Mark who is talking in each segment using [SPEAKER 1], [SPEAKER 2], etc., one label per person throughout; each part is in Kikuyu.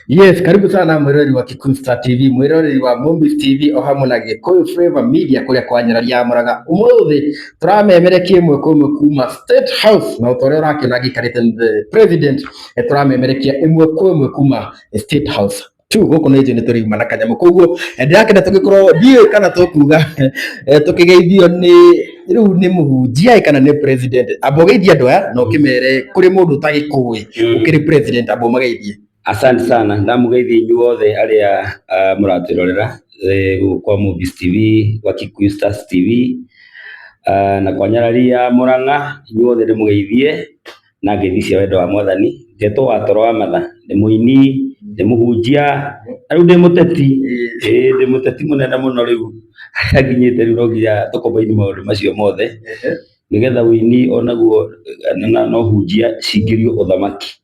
[SPEAKER 1] Yes, karibu sana mwiroreri wa Kikuyu Star TV, mwiroreri wa Mombis TV o hamwe na Gikuyu Flavor Media kuria kwa Nyararia Muraga. Umuthi turamemerekia ĩmwe kwa ĩmwe kuma State House na ũta ũrĩa ũrakĩona gĩikarĩte the president, turamemerekia ĩmwe kwa ĩmwe kuma State House tu gũkũ nĩ njũĩ nĩ tũriuma na kanyamũ koguo ndĩrakena tũgĩkorwo ndiũĩ kana tũkuga tũkĩgeithio nĩ rĩu nĩ mũhunjia kana nĩ president. Amba ũgeithie andũ aya na ũkĩmere kũrĩ mũndũ ũtagĩkũĩ ũkĩrĩ president, amba ũmageithie.
[SPEAKER 2] Asante sana, ndamũgeithia inyuothe arĩa mũratwĩrorera gũkũ kwa Movies TV, gwa Kikuyu Stars TV na kwa Nyarari ya Murang'a, inyuothe ndĩmũgeithie na ngeithi cia wendo wa Mwathani. Ngetwo wa toro wa matha, ndĩ mũini, ndĩ mũhunjia, na rĩu ndĩ mũteti. Ĩĩ ndĩ mũteti mũnene mũno rĩu, harĩa nginyĩte rĩu no nginya tũkombaini maũndũ macio mothe nĩgetha ũini onaguo na ũhunjia cingĩrio ũthamaki.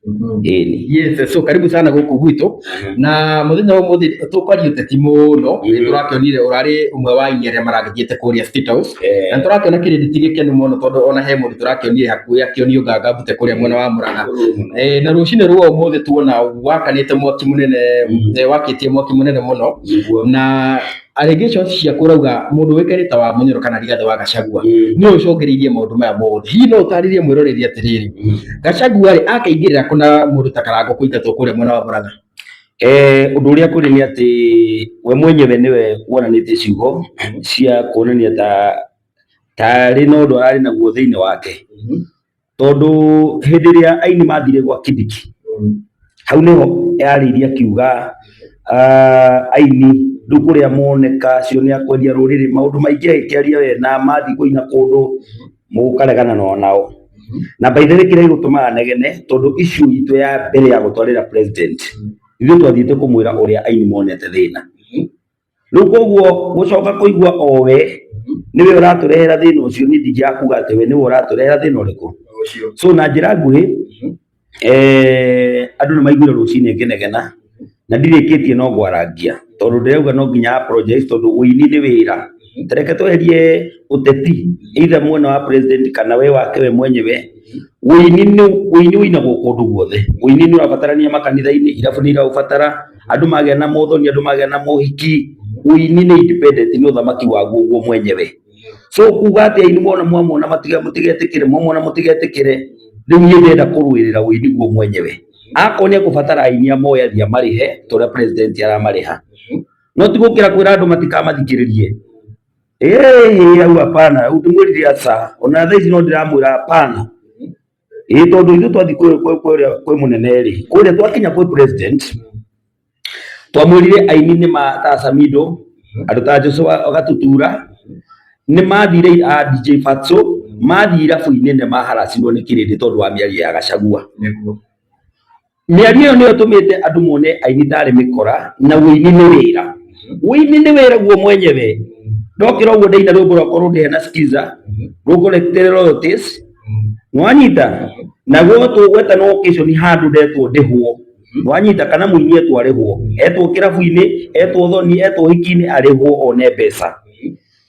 [SPEAKER 2] Ĩni.
[SPEAKER 1] Yes, so karibu sana gũkũ gwitũ na mũthenya wa ũmũthĩ tũkwaria ũteti mũno. Nĩ tũrakĩonire ũrarĩ ũmwe wa aini arĩa maragĩthiĩte kũrĩa State House na nĩ tũrakĩona kĩrĩndĩ ti gĩkenu mũno tondũ ona he mũndũ tũrakĩonire hakuhĩ akĩonio nganga mbute kũrĩa mwena wa Murang'a. Na rũcinĩ rwa ũmũthĩ tuona wakanĩte mwaki mũnene, wakĩtie mwaki mũnene mũno na allegations ciaku ũrauga mũndũ ũĩkaine ta wa Munyoro kana Rigathĩ wa Gachagua nĩwe ũcũngĩrĩirie maũndũ maya mothe. Hihi no ũtarĩrie mwĩroreri atĩrĩrĩ, Gachagua rĩ akaingĩrĩra kũna mũndũ ta Karangũ kũingatwo kũrĩa mwena wa Murang'a?
[SPEAKER 2] Ũndũ ũrĩa kũrĩ nĩ atĩ we mwenyewe nĩwe wonanĩtie ciugo cia kuonania ta tarĩ na ũndũ ararĩ naguo thĩinĩ wake, tondũ hĩndĩ ĩrĩa aini mathire gwa Kindiki, hau nĩho yarĩirie akiuga aini rĩu kũrĩa moneka acio nĩ akwendia rũrĩrĩ, maũndũ maingĩ agĩkĩaria we na mathiĩ kũina kũndũ mũkaregana nao. Na by the way kĩrĩa gĩgũtũmaga negene, tondũ issue itũ ya mbere ya gũtwarĩra president, ithuĩ twathiĩte kũmwĩra ũrĩa aini monete thĩna. Rĩu koguo gũcoka kũigua o we nĩwe ũratũrehera thĩna ũcio, niĩ ndingĩaga kuga atĩ we nĩwe ũratũrehera thĩna ũrĩkũ. So na njĩra nguhĩ, andũ nĩ maiguire rũcinĩ ngĩnegena na ndirĩkĩtie no ngwarangia, tondũ ndĩrauga no nginya apologize, tondũ ũini nĩ wĩra. Ta reke tweherie ũteti either mwena wa president kana we wake we mwenyewe. Ũini nĩ ũini, ũinagwo kũndũ guothe. Ũini nĩ ũrabatarania makanitha-inĩ, irabu nĩ iraũbatara, andũ magĩa na mothoni, andũ magĩa na mohiki. Ũini nĩ independent, nĩ ũthamaki waguo guo mwenyewe. So kuga atĩ aini mona mwamona mũtigetĩkĩre, mwamona mũtigetĩkĩre, rĩu niĩ ndĩrenda kũrũĩrĩra ũini guo mwenyewe. Akorwo nĩ ekũbatara aini amoe athiĩ amarĩhe ta ũrĩa president aramarĩha, no ti gũkĩra kwĩra andũ matikamathikĩrĩrie. Ĩĩ hau hapana, hau ndĩmwĩrire aca, ona thaa ici no ndĩramwĩra hapana. Ĩĩ tondũ ithuĩ twathiĩ kwĩ mũnene rĩ, kũrĩa twakinya kwĩ president, twamwĩrire aini nĩ ma ta Samido, andũ ta Joshua Gatutura nĩ mathire, a DJ Fatso mathiĩ irabu-inĩ nĩ maharacirwo nĩ kĩrĩndĩ tondũ wa mĩario ya Gachagua. Mĩario ĩyo nĩyo ĩtũmĩte andũ mone aini tarĩ mĩkora na ũini nĩ wĩra. Ũini nĩ wĩra guo mwenyewe. Ndokĩra ũguo ndaina rwĩmbo rwakwa rũndĩhe na skiza, rũngolektere royalties, nĩwanyita, naguo tũgweta no occasion handũ ndetwo ndĩhwo, nĩwanyita, kana mũini etwo arĩhwo, etwo kĩrabu-inĩ, etwo thoni, etwo ũhiki-inĩ, arĩhwo one mbeca.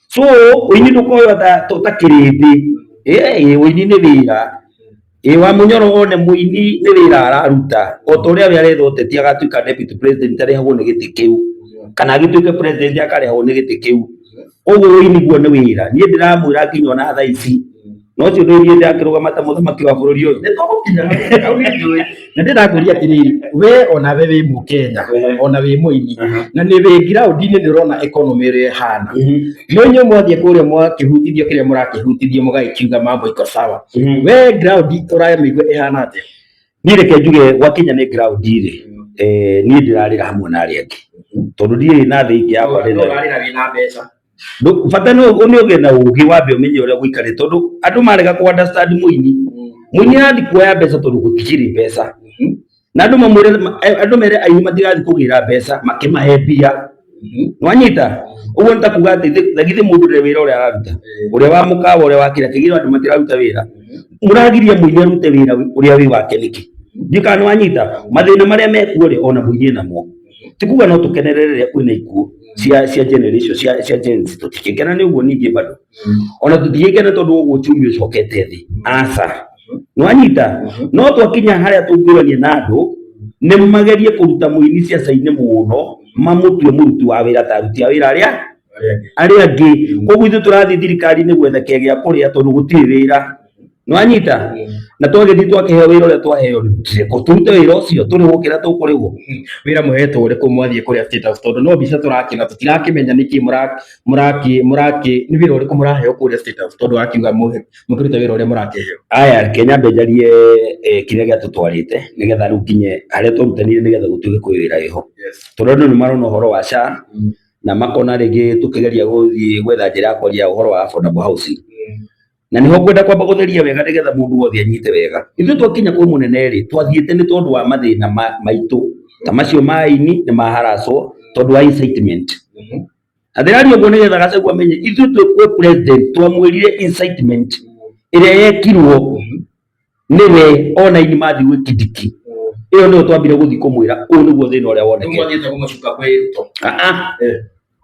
[SPEAKER 2] So ũini ndũkoywo ta kĩrĩndĩ. Ĩĩ ũini nĩ wĩra. Ĩĩ wa Mũnyoro one mũini nĩ wĩra araruta o ta ũrĩa we aretha ũteti agatuĩka deputy president arĩhagwo nĩ gĩtĩ kĩu, kana agĩtuĩke president akarĩhagwo nĩ gĩtĩ kĩu. Koguo ũini guo nĩ wĩra. Niĩ ndĩramwĩra nginya ona thaa ici no ũcio ndũĩ niĩ ndakĩrũgama ta mũthamaki wa bũrũri ũyũ.
[SPEAKER 1] Nĩ tũgũkinya hau nĩ njũĩ na ndĩrakũria atĩrĩrĩ, we onawe wĩ mũkenya ona wĩ mũini na nĩ wĩ ground-inĩ, nĩ ũrona economy ũrĩa ĩhana, no inyuĩ mwathiĩ kũrĩa mwakĩhutithio kĩrĩa mũrakĩhutithio mũgagĩkiuga mambo iko sawa, we ground ũramĩigua ĩhana atĩa?
[SPEAKER 2] Niĩ reke njuge gwakinya nĩ ground rĩ, niĩ ndĩrarĩra hamwe na arĩa angĩ tondũ ndirĩ na thĩ ingĩ yakwa ndĩnayo.
[SPEAKER 1] Ũrarĩra wĩna mbeca?
[SPEAKER 2] Bata nĩ ũgĩe na ũgĩ wambe ũmenye ũrĩa gũikarĩte, tondũ andũ marega kũ understand mũini, mũini arathiĩ kuoya mbeca tondũ gũtikĩrĩ mbeca, na andũ mamwĩre andũ mere aini matigathiĩ kũgĩra mbeca makĩmahe mbia, nwanyita? Ũguo nĩ ta kuga atĩ na githĩ mũndũ ndarĩ wĩra ũrĩa araruta, ũrĩa wa mũkawa, ũrĩa wa kĩrĩa kĩgĩra, andũ matiraruta wĩra, mũragiria mũini arute wĩra ũrĩa wĩ wake nĩkĩ? Ndiũ kana nĩwanyita mathĩna marĩa mekuo rĩ, ona mũini enamo. Ti kuga no tũkenerere rĩrĩa kwĩna ikuũ cia generation cia Gen Z, tũtingĩkena nĩ ũguo. Ningĩ bado ona tũtingĩkena tondũ ũguo uchumi ũcokete thĩ, aca, nĩwanyita? No twakinya harĩa tũngĩũrania na andũ. Nĩ magerie kũruta mũini ciaca-inĩ mũno, mamũtue mũruti wa wĩra ta aruti a wĩra arĩa arĩa angĩ. Koguo ithuĩ tũrathiĩ thirikari-inĩ gwetha kĩĩ gĩa kũrĩa tondũ gũtirĩ wĩra. Nĩwanyita? Na twagĩthiĩ twakĩheo wĩra ũrĩa twaheo rĩ, tũrute wĩra ũcio tũrĩhwo kĩrĩa tũkũrĩhwo.
[SPEAKER 1] Wĩra mũhetwo ũrĩkũ mwathiĩ kũrĩa State House tondũ no mbica tũrakĩona tũtirakĩmenya nĩkĩ mũrakĩ mũrakĩ nĩ wĩra ũrĩkũ mũraheo kũrĩa State House tondũ wakiuga mũkĩrute wĩra ũrĩa mũrakĩheo.
[SPEAKER 2] Aya reke nyambe njarie kĩrĩa gĩatũtwarĩte nĩgetha rĩu nginye harĩa twarutanire nĩgetha gũtuĩke kwĩ wĩra wĩho. Tondũ andũ nĩ marona ũhoro wa SHA na makona rĩngĩ tũkĩgeria gũthiĩ gwetha njĩra ya kwaria ũhoro wa affordable housing. Na nĩho ngwenda kwamba gũtheria wega nĩgetha mũndũ wothe anyite wega. Ithuĩ twakinya kwĩ mũnene rĩ, twathiĩte nĩ tondũ wa mathĩna maitũ ta macio ma aini nĩ maharacwo tondũ wa incitement. Na ndĩraria ũguo nĩgetha Gachagua amenye ithuĩ twĩ kwĩ president twamwĩrire incitement ĩrĩa yekirwo nĩwe ona aini mathiĩ gwĩ Kindiki ĩyo nĩyo twambire gũthiĩ kũmwĩra ũyũ nĩguo thĩna ũrĩa wonekete.
[SPEAKER 1] Mwathiĩte kũmũcuka kwĩ Ruto.
[SPEAKER 2] Ah, ah.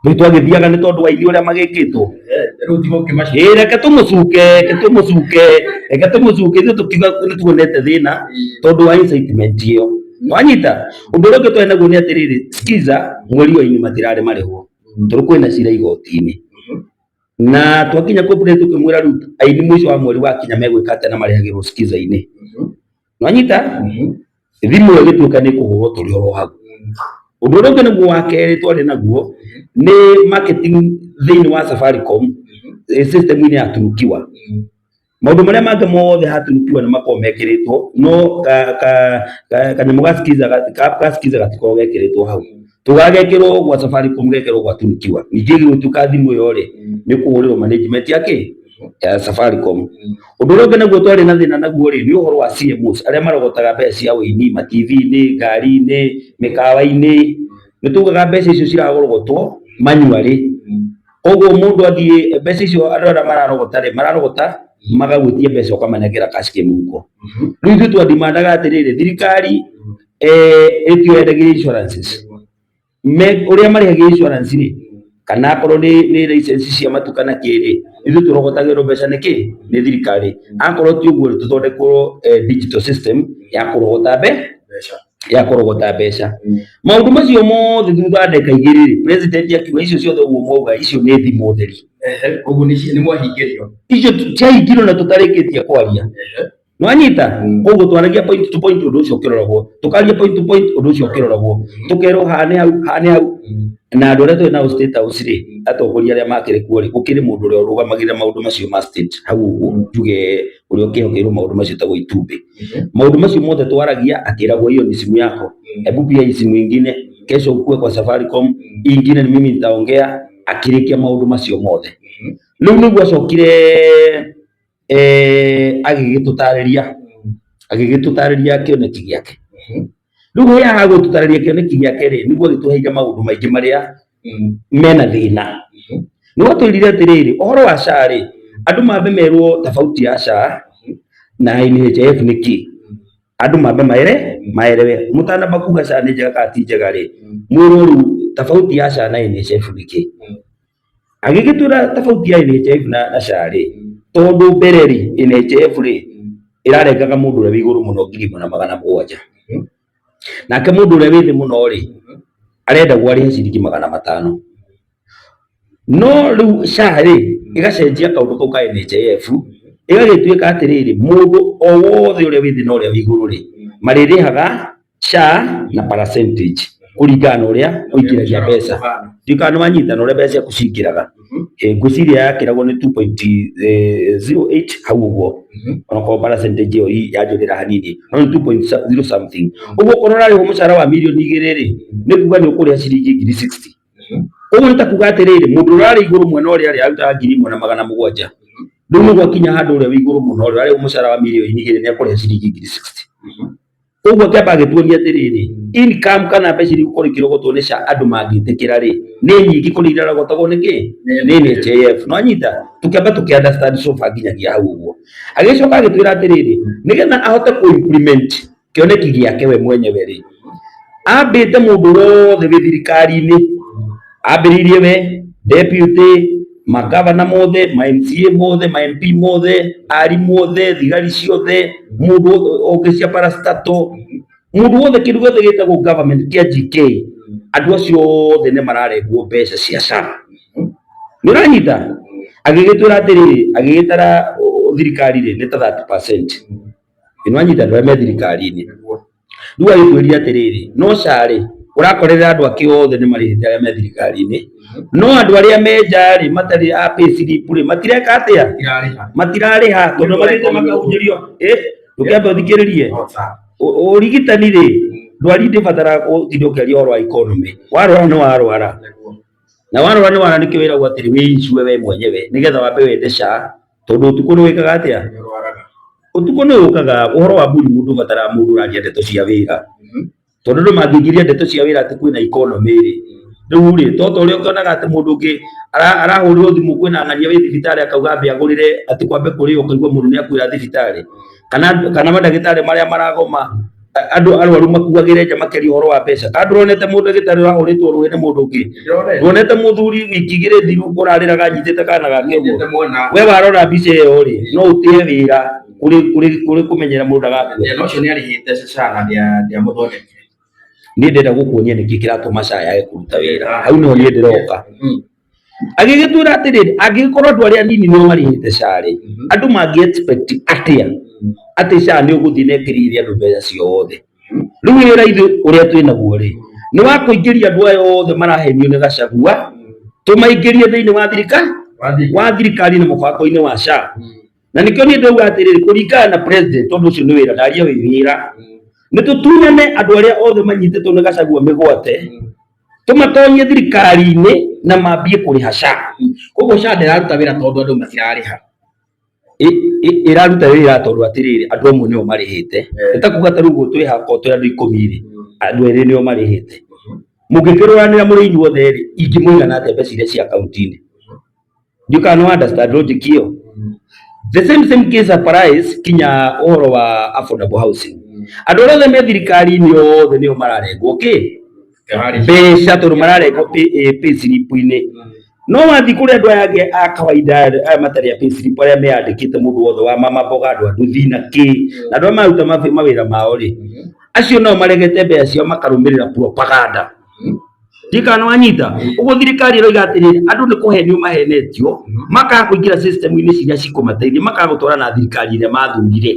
[SPEAKER 2] Rĩu twagĩthiaga nĩ tondũ wa aini ũrĩa magĩkĩtwo.
[SPEAKER 1] Rĩu tiga ũkĩmacuka.
[SPEAKER 2] Ĩĩ reke tũmũcuke, reke tũmũcuke, reke tũmũcuke ithuĩ tũkiuga nĩ tuonete thĩna tondũ wa incitement ĩyo. Wanyita? Ũndũ ũrĩa ũngĩ twarĩ naguo nĩ atĩrĩrĩ, skiza mweri wa aini matirarĩ marĩhwo tondũ kwĩna cira igoti-inĩ. Na twakinya kwĩ president tũkĩmwĩra rĩu aini mũico wa mweri wakinya megwĩka atĩa na marĩhagĩrwo skiza-inĩ. Nwanyita? Thimũ ĩyo ĩgĩtuĩka nĩ ĩkũhũrwo tũrĩ oro hau. Ũndũ ũrĩa ũngĩ naguo wa kerĩ twarĩ naguo nĩ marketing thĩinĩ wa Safaricom system-inĩ ya Tunukiwa. Maũndũ marĩa mangĩ mothe ha Tunukiwa nĩ makoragwo mekĩrĩtwo no kanyamũ ga Skiza ka Skiza gatikoragwo gekĩrĩtwo hau. Tũgagekĩrwo gwa Safaricom gekĩrwo gwa Tunukiwa. Ningĩ ĩgĩtuĩka thimũ ĩyo rĩ nĩ kũhũrĩrwo management ya kĩ? Ya Safaricom. Ũndũ ũrĩa ũngĩ naguo twarĩ na thĩna naguo rĩ nĩ ũhoro wa CMOs arĩa marogotaga mbeca cia ũini ma TV-inĩ, ngari-inĩ, mĩkawa-inĩ. Nĩ tugaga mbeca icio cirarogotwo manually. Koguo mũndũ athiĩ mbeca icio andũ arĩa mararogota rĩ mararogota magagwĩtia mbeca ũkamanengera cash kĩmũhuko. Rĩu ithuĩ twandimandaga atĩrĩrĩ thirikari ĩtio yendagia insurances ũrĩa marĩhagia insurance rĩ kana akorwo nĩ license cia matuka na kĩ rĩ ithuĩ tũrogotagĩrwo mbeca nĩ kĩ nĩ thirikari akorwo ti ũguo rĩ tũthondekerwo digital system ya kũrogota ya kũrogota mbeca. Maũndũ macio mothe thutha wa ndagĩka igĩrĩ rĩ president akiuga icio ciothe ũguo mwauga icio nĩ thimũ theri.
[SPEAKER 1] Ũguo nĩ mwahingĩrio.
[SPEAKER 2] Icio ciahingirwo na tũtarĩkĩtie kwaria. Nwanyita? Koguo twaragia point to point ũndũ ũcio ũkĩroragwo, tũkaria point to point ũndũ ũcio ũkĩroragwo, tũkerwo haha nĩ hau, haha nĩ hau. Na andũ arĩa tũrĩ nao State House rĩ, atongoria arĩa makĩrĩ kuo rĩ, gũkĩrĩ mũndũ ũrĩa ũrũgamagĩrĩra maũndũ macio ma state hau ũguo, njuge ũrĩa ũkĩhokeirwo maũndũ macio etagwo Itumbĩ. Maũndũ macio mothe twaragia akĩragwo hiyo ni simu yako, hebu pia hii simu ingine, kesho ukue kwa Safaricom, hii ingine ni mimi nitaongea, akĩrĩkia maũndũ macio mothe. Rĩu nĩguo acokire agĩgĩtũtarĩria agĩgĩtũtarĩria kĩoneki gĩake. Rĩu hĩndĩ ya gũtũtarĩria kĩoneki gĩake rĩ, nĩguo agĩtũheire maũndũ maingĩ marĩa mena thĩna. Nĩ watwĩrire atĩrĩrĩ, ũhoro wa SHA rĩ, andũ mambe merwo tofauti ya SHA na NHIF nĩ kĩ. Andũ mambe maerewe mũtanamba kuga SHA nĩ njega kana ti njega rĩ, mwĩrwo rĩu tofauti ya SHA na NHIF nĩ kĩ. Agĩgĩtwĩra tofauti ya NHIF na SHA rĩ, tondũ mbere rĩ, NHIF rĩ, ĩrarengaga mũndũ ũrĩa wĩ igũrũ mũno 1700. Nake mũndũ ũrĩa wĩ thĩ mũno rĩ, arendagwo arĩhe ciringi 500. No rĩu SHA rĩ, ĩgacenjia kaũndũ kau ka NHIF, ĩgagĩtuĩka atĩrĩrĩ, mũndũ o wothe ũrĩa wĩ thĩ na ũrĩa wĩ igũrũ rĩ, marĩrĩhaga SHA na percentage kũringana na ũrĩa ũingĩragia mbeca. Ndiũĩ kana nĩ wanyita na ũrĩa mbeca ciaku cingĩraga. Ngwĩciria yakĩragwo nĩ 2.08 hau ũguo, onakorwo percentage ĩyo yanjũrĩra hanini, no nĩ 2.0 something. Ũguo okorwo ũrarĩhwo mũcara wa mirioni 2 rĩ, nĩ kuga nĩ ũkũrĩha ciringi 60,000. Ũguo nĩ ta kuga atĩrĩrĩ, mũndũ ũrĩa ũrarĩ igũrũ mwena ũrĩa rĩ, arutaga 1700. Rĩu nĩ gwakinya handũ ũrĩa wĩ igũrũ mũno rĩ, ũrarĩhwo mũcara wa mirioni 2 nĩ akũrĩha ciringi 60,000. Koguo akĩamba agĩtuonia atĩrĩrĩ, income kana mbeca iria igũkorwo ikĩrogotwo nĩ SHA andũ mangĩtĩkĩra rĩ, nĩ nyingĩ kũrĩ iria irarogotagwo nĩ kĩ? Nĩ NHIF. Nĩ wanyita? Tũkĩamba tũkĩ understand so far nginyagia hau ũguo. Agĩcoka agĩtwĩra atĩrĩrĩ, nĩgetha ahote kũ implement kĩoneki gĩake we mwenyewe rĩ, ambĩte mũndũ wothe wĩ thirikari-inĩ, ambĩrĩirie we, deputy, magavana mothe, ma MCA mothe, ma MP mothe, arimũ othe, thigari ciothe, mũndũ wothe ũngĩ cia parastatal, Mũndũ wothe, kĩndũ gĩothe gĩtagwo government kĩa GK, andũ acio othe nĩ mararengwo mbeca cia SHA. Nĩ ũranyita? Agĩgĩtwĩra atĩrĩrĩ, agĩgĩtara thirikari rĩ, nĩ ta 30%. Nĩ wanyita? Andũ arĩa me thirikari-inĩ. Rĩu agĩtwĩrire atĩrĩrĩ, no SHA rĩ, ũrakorerera andũ ake othe nĩ marĩhĩte arĩa me thirikari-inĩ, no andũ arĩa me nja rĩ, matarĩ a pay slip rĩ, matireka atĩa? Matirarĩha tondũ mathiĩte makahunjĩrio. Ndũkĩambe ũthikĩrĩrie. Ũrigitani rĩ, ndwari ndĩbataraga gũtinda ũkĩaria ũhoro wa economy. Warwara nĩ warwara. Na warwara nĩ warwara, nĩkĩo wĩragwo atĩrĩ wĩicue we mwenyewe nĩgetha wambe wende SHA, tondũ ũtukũ nĩ wĩkaga atĩa? Ũtukũ nĩ ũkaga. Ũhoro wa mũrimũ ndũbataraga mũndũ ũraria ndeto cia wĩra, tondũ andũ mangĩingĩria ndeto cia wĩra atĩ kwĩna economy rĩ, rĩu rĩ, to ta ũrĩa ũkĩonaga atĩ mũndũ ũngĩ arahũrĩrwo thimũ kwĩna ng'ania wĩ thibitarĩ, akauga ambe agũrĩre atĩ kwambe kũrĩo, ũkaigua mũndũ nĩ akuĩra thibitarĩ, kana mandagĩtarĩ marĩa maragoma, andũ arwaru makuagĩre nja makĩaria ũhoro wa mbeca. Kana ndũronete mũndagĩtarĩ ũrahũrĩtwo rũhĩ nĩ mũndũ ũngĩ? Ndũronete mũthuri wiki 2 thiru ũrarĩraga anyitĩte kana gake ũguo? We warora mbica ĩyo rĩ, no ũtĩe wĩra kũrĩ kũmenyera mũndũ ndagakue.
[SPEAKER 1] Thĩna ũcio nĩ arĩhĩte SHA na ndĩamũthondekire.
[SPEAKER 2] Niĩ ndĩrenda gũkuonia nĩkĩ kĩratũma SHA yage kũruta wĩra. Hau nĩho niĩ ndĩroka. Agĩgĩtwĩra atĩrĩrĩ, angĩgĩkorwo andũ arĩa anini nĩo marĩhĩte SHA rĩ, andũ mangĩ expect atĩa atĩ SHA nĩ ũgũthiĩ na ĩkĩrĩire andũ mbeca ciothe? Rĩu wĩra ithuĩ ũrĩa twĩ naguo rĩ, nĩ wa kũingĩria andũ aya othe marahenio nĩ Gachagua, tũmaingĩrie thĩinĩ wa thirikari, wa thirikari na mũbango-inĩ wa SHA. Na nĩkĩo niĩ ndauga atĩrĩrĩ, kũringana na president, tondũ ũcio nĩ wĩra ndaria wĩ wĩra, nĩ tũtunyane andũ arĩa othe manyitĩtwo nĩ Gachagua mĩgwate, tũmatonyie thirikari-inĩ na mambie kũrĩha SHA.
[SPEAKER 1] Koguo SHA ndĩraruta wĩra tondũ andũ matirarĩha.
[SPEAKER 2] Ĩraruta wĩra tondũ atĩrĩrĩ, andũ amwe nĩo marĩhĩte. Nĩ ta kuga ta rĩu ũguo twĩ haha, korwo twĩ andũ 10 rĩ, andũ erĩ nĩo marĩhĩte. Mũngĩkĩrũranĩra mũrĩ inyuothe rĩ, ingĩmũigana atĩa mbeca iria cia akaunti-inĩ? Ndiũĩ kana nĩ understand logic ĩyo. The same same case applies kinya ũhoro wa affordable housing. Andũ arĩa othe me thirikari-inĩ othe nĩo mararengwo kĩ? Mbeca, tondũ mararengwo pay slip-inĩ. No wathiĩ kũrĩ andũ aya angĩ a kawaida, aya matarĩ a pay slip, arĩa meyandĩkĩte, mũndũ wothe wa mama mboga, andũ a nduthi na kĩ, na andũ arĩa mararuta mawĩra mao rĩ, acio nao maregete mbeca ciao makarũmĩrĩra propaganda. Ndiũĩ kana nĩ wanyita. Ũguo thirikari ĩroiga atĩrĩrĩ, andũ nĩ kũhenio mahenetio, makaga kũingĩra system-inĩ ciria cikũmateithia, makaga gũtwarana na thirikari ĩrĩa mathurire.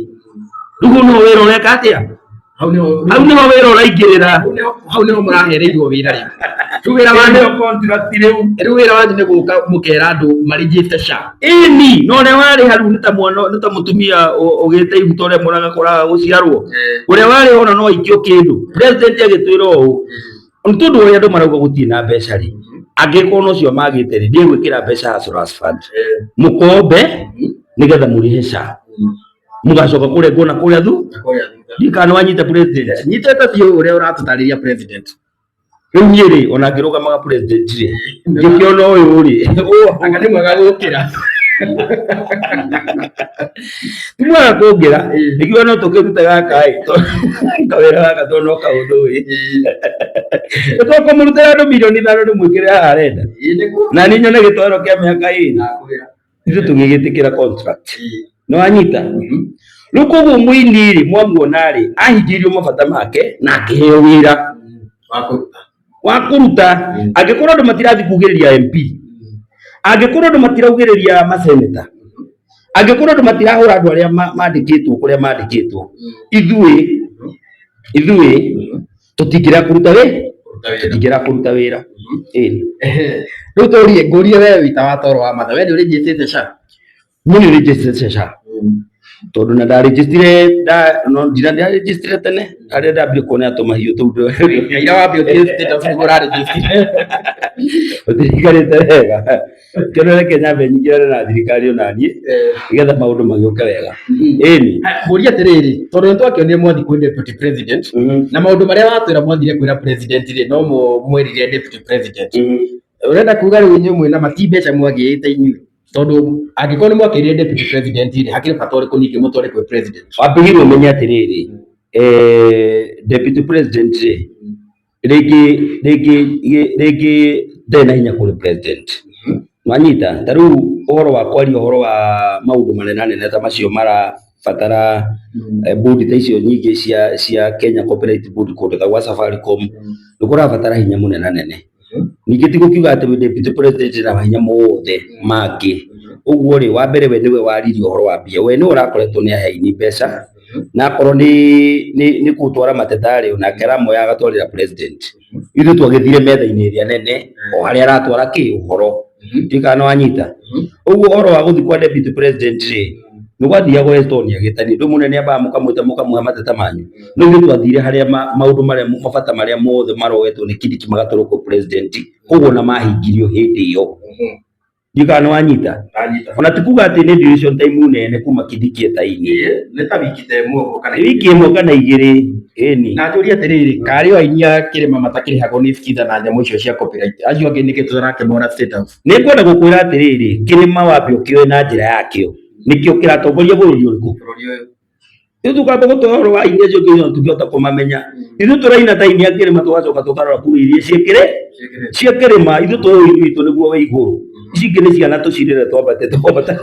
[SPEAKER 2] Rĩu hau nĩho wĩra ũreka atĩa?
[SPEAKER 1] Hau nĩho
[SPEAKER 2] Hau nĩho wĩra ũraingĩrĩra.
[SPEAKER 1] Hau nĩho mũrahereirwo wĩra rĩu. Rĩu wĩra wanyu
[SPEAKER 2] Nĩyo contract rĩu.
[SPEAKER 1] Rĩu wĩra wanyu nĩ gũka mũkera andũ marĩnjĩte SHA.
[SPEAKER 2] Ĩni, no ũrĩa warĩ hau nĩ ta mwana, nĩ ta mũtumia ũgĩte ihu, ta ũrĩa mũraga kũraga gũciarwo. Ũrĩa warĩ ona no aikio kĩndũ. President agĩtwĩra ũũ, nĩ tondũ ũrĩa andũ marauga gũtirĩ na mbeca rĩ, angĩkorwo no cio magĩte rĩ, ndiĩ gwĩkĩra mbeca Hustlers Fund. Mũkombe nĩgetha mũrĩhe SHA. Mũgacoka kũrengwo na kũrĩa thu. Ndiũĩ kana nĩ wanyita president.
[SPEAKER 1] Nyitĩte biũ ũrĩa ũratũtarĩria president.
[SPEAKER 2] Rĩu niĩ rĩ, ona ngĩrũgamaga president rĩ, ngĩkĩona ũyũ rĩ,
[SPEAKER 1] Anga nĩ mwega gũkĩra.
[SPEAKER 2] Ti mwega kũngĩra, nĩkĩo no tũkĩrute gaka ĩ, kawĩra gaka tondũ no kaũndũ ĩ. Nĩ tũkũmũrutĩra andũ mirioni 5 ndĩmwĩkĩre haha arenda. Na niĩ nyone gĩtoero kĩa mĩaka 2. Ithuĩ tũgĩgĩtĩkĩra contract. Nĩ wanyita? Rĩu koguo mũini rĩ, mwamuona rĩ, ahingĩirio mabata make na akĩheo wĩra wa kũruta. Angĩkorwo andũ matirathiĩ kugĩrĩria MP, angĩkorwo andũ matiraugĩrĩria maseneta, angĩkorwo andũ matirahũra andũ arĩa mandĩkĩtwo kũrĩa mandĩkĩtwo, ithuĩ tũtingĩrega kũruta wĩra, tũtingĩrega kũruta wĩra. Ĩni.
[SPEAKER 1] Rĩu tũrie, ngũrie we wĩta wa toro wa matha, we nĩ ũrĩnjĩtĩte SHA?
[SPEAKER 2] Niĩ nĩ registrĩte SHA tondũ na ndarĩnjĩstire no ndira ndarĩnjĩstire tene harĩa ndambire kuona tũmahiũ tũu.
[SPEAKER 1] Ira wambia ũthiĩ State House nĩguo ũrarĩnjĩstire.
[SPEAKER 2] Ũtirikarĩte wega, kĩono reke nyambe nyingĩrane na thirikari ona niĩ nĩgetha maũndũ magĩũke wega. Ĩni.
[SPEAKER 1] Ngũrie atĩrĩrĩ, tondũ nĩ twakĩonire mwathi kwĩ deputy president, na maũndũ marĩa watwĩra mwathire kwĩra president rĩ, no mo mwerire deputy president. Ũrenda kuga rĩu inyuĩ mwĩna mati mbeca mwagĩĩte inyuĩ? Tondũ angĩkorwo nĩ mwakĩrire deputy president rĩ, hakĩrĩ bata ũrĩkũ ningĩ mũtware kwĩ president?
[SPEAKER 2] Wambĩrĩirie ũmenye atĩrĩrĩ, deputy president rĩ, rĩngĩ ndarĩ na hinya kũrĩ president. Wanyita? Ta rĩu ũhoro wa kwaria ũhoro wa maũndũ manene ta macio mara tũrabatara board ta icio nyingĩ cia Kenya Copyright Board kũndũ ta gwa Safaricom, nĩ kũrabatara hinya mũnenanene. Ningĩ ti gũkiuga atĩ deputy president na mahinya mothe mangĩ. Ũguo rĩ, wa mbere we nĩwe waririe ũhoro wa mbia, we nĩwe ũrakoretwo nĩ ahe aini mbeca, na akorwo nĩ gũtwara mateta rĩ, onake aramoya agatwarĩra president. Ithuĩ twagĩthire metha-inĩ ĩrĩa nene o harĩa aratwara kĩ ũhoro, ndiũĩ kana nĩ wanyita. Ũguo ũhoro wa gũthiĩ kwa deputy president rĩ, nĩ gwathiagwo Estonia gĩtani, ndũ mũnene ambaga mũkamwĩta mũkamũhe mateta manyu. No ithuĩ twathire harĩa maũndũ marĩa mabata marĩa mothe maroetwo nĩ Kindiki magatwarwo kwĩ president, koguo na mahingirio hĩndĩ ĩyo. Ndiũĩ kana nĩ wanyita. Ona ti kuga atĩ nĩ duration time nene kuma Kindiki etaini.
[SPEAKER 1] Nĩ ta wiki ta ĩmwe ũguo kana
[SPEAKER 2] Nĩ wiki ĩmwe kana igĩrĩ, ĩni.
[SPEAKER 1] Na njũrie atĩrĩrĩ, karĩ o aini a kĩrĩma matakĩrĩhagwo nĩ Skiza na nyamũ icio cia copyright, acio angĩ nĩkĩ tũtarakĩmona State House?
[SPEAKER 2] Nĩ ngwenda gũkwĩra atĩrĩrĩ, kĩrĩma wambe ũkĩoe na njĩra yakĩo, nĩkĩo kĩratongoria bũrũri ũrĩkũ?
[SPEAKER 1] Bũrũri ũyũ.
[SPEAKER 2] Ithuĩ tũkamba gũtwara ũhoro wa aini acio angĩ tũngĩhota kũmamenya. Ithuĩ tũraina ta aini a kĩrĩma tũgacoka tũkarora kũrĩ iria cia kĩrĩma, ithuĩ tũĩ ũini witũ nĩguo wĩ igũrũ. Ici ingĩ nĩ ciana tũcirere twambate twambata.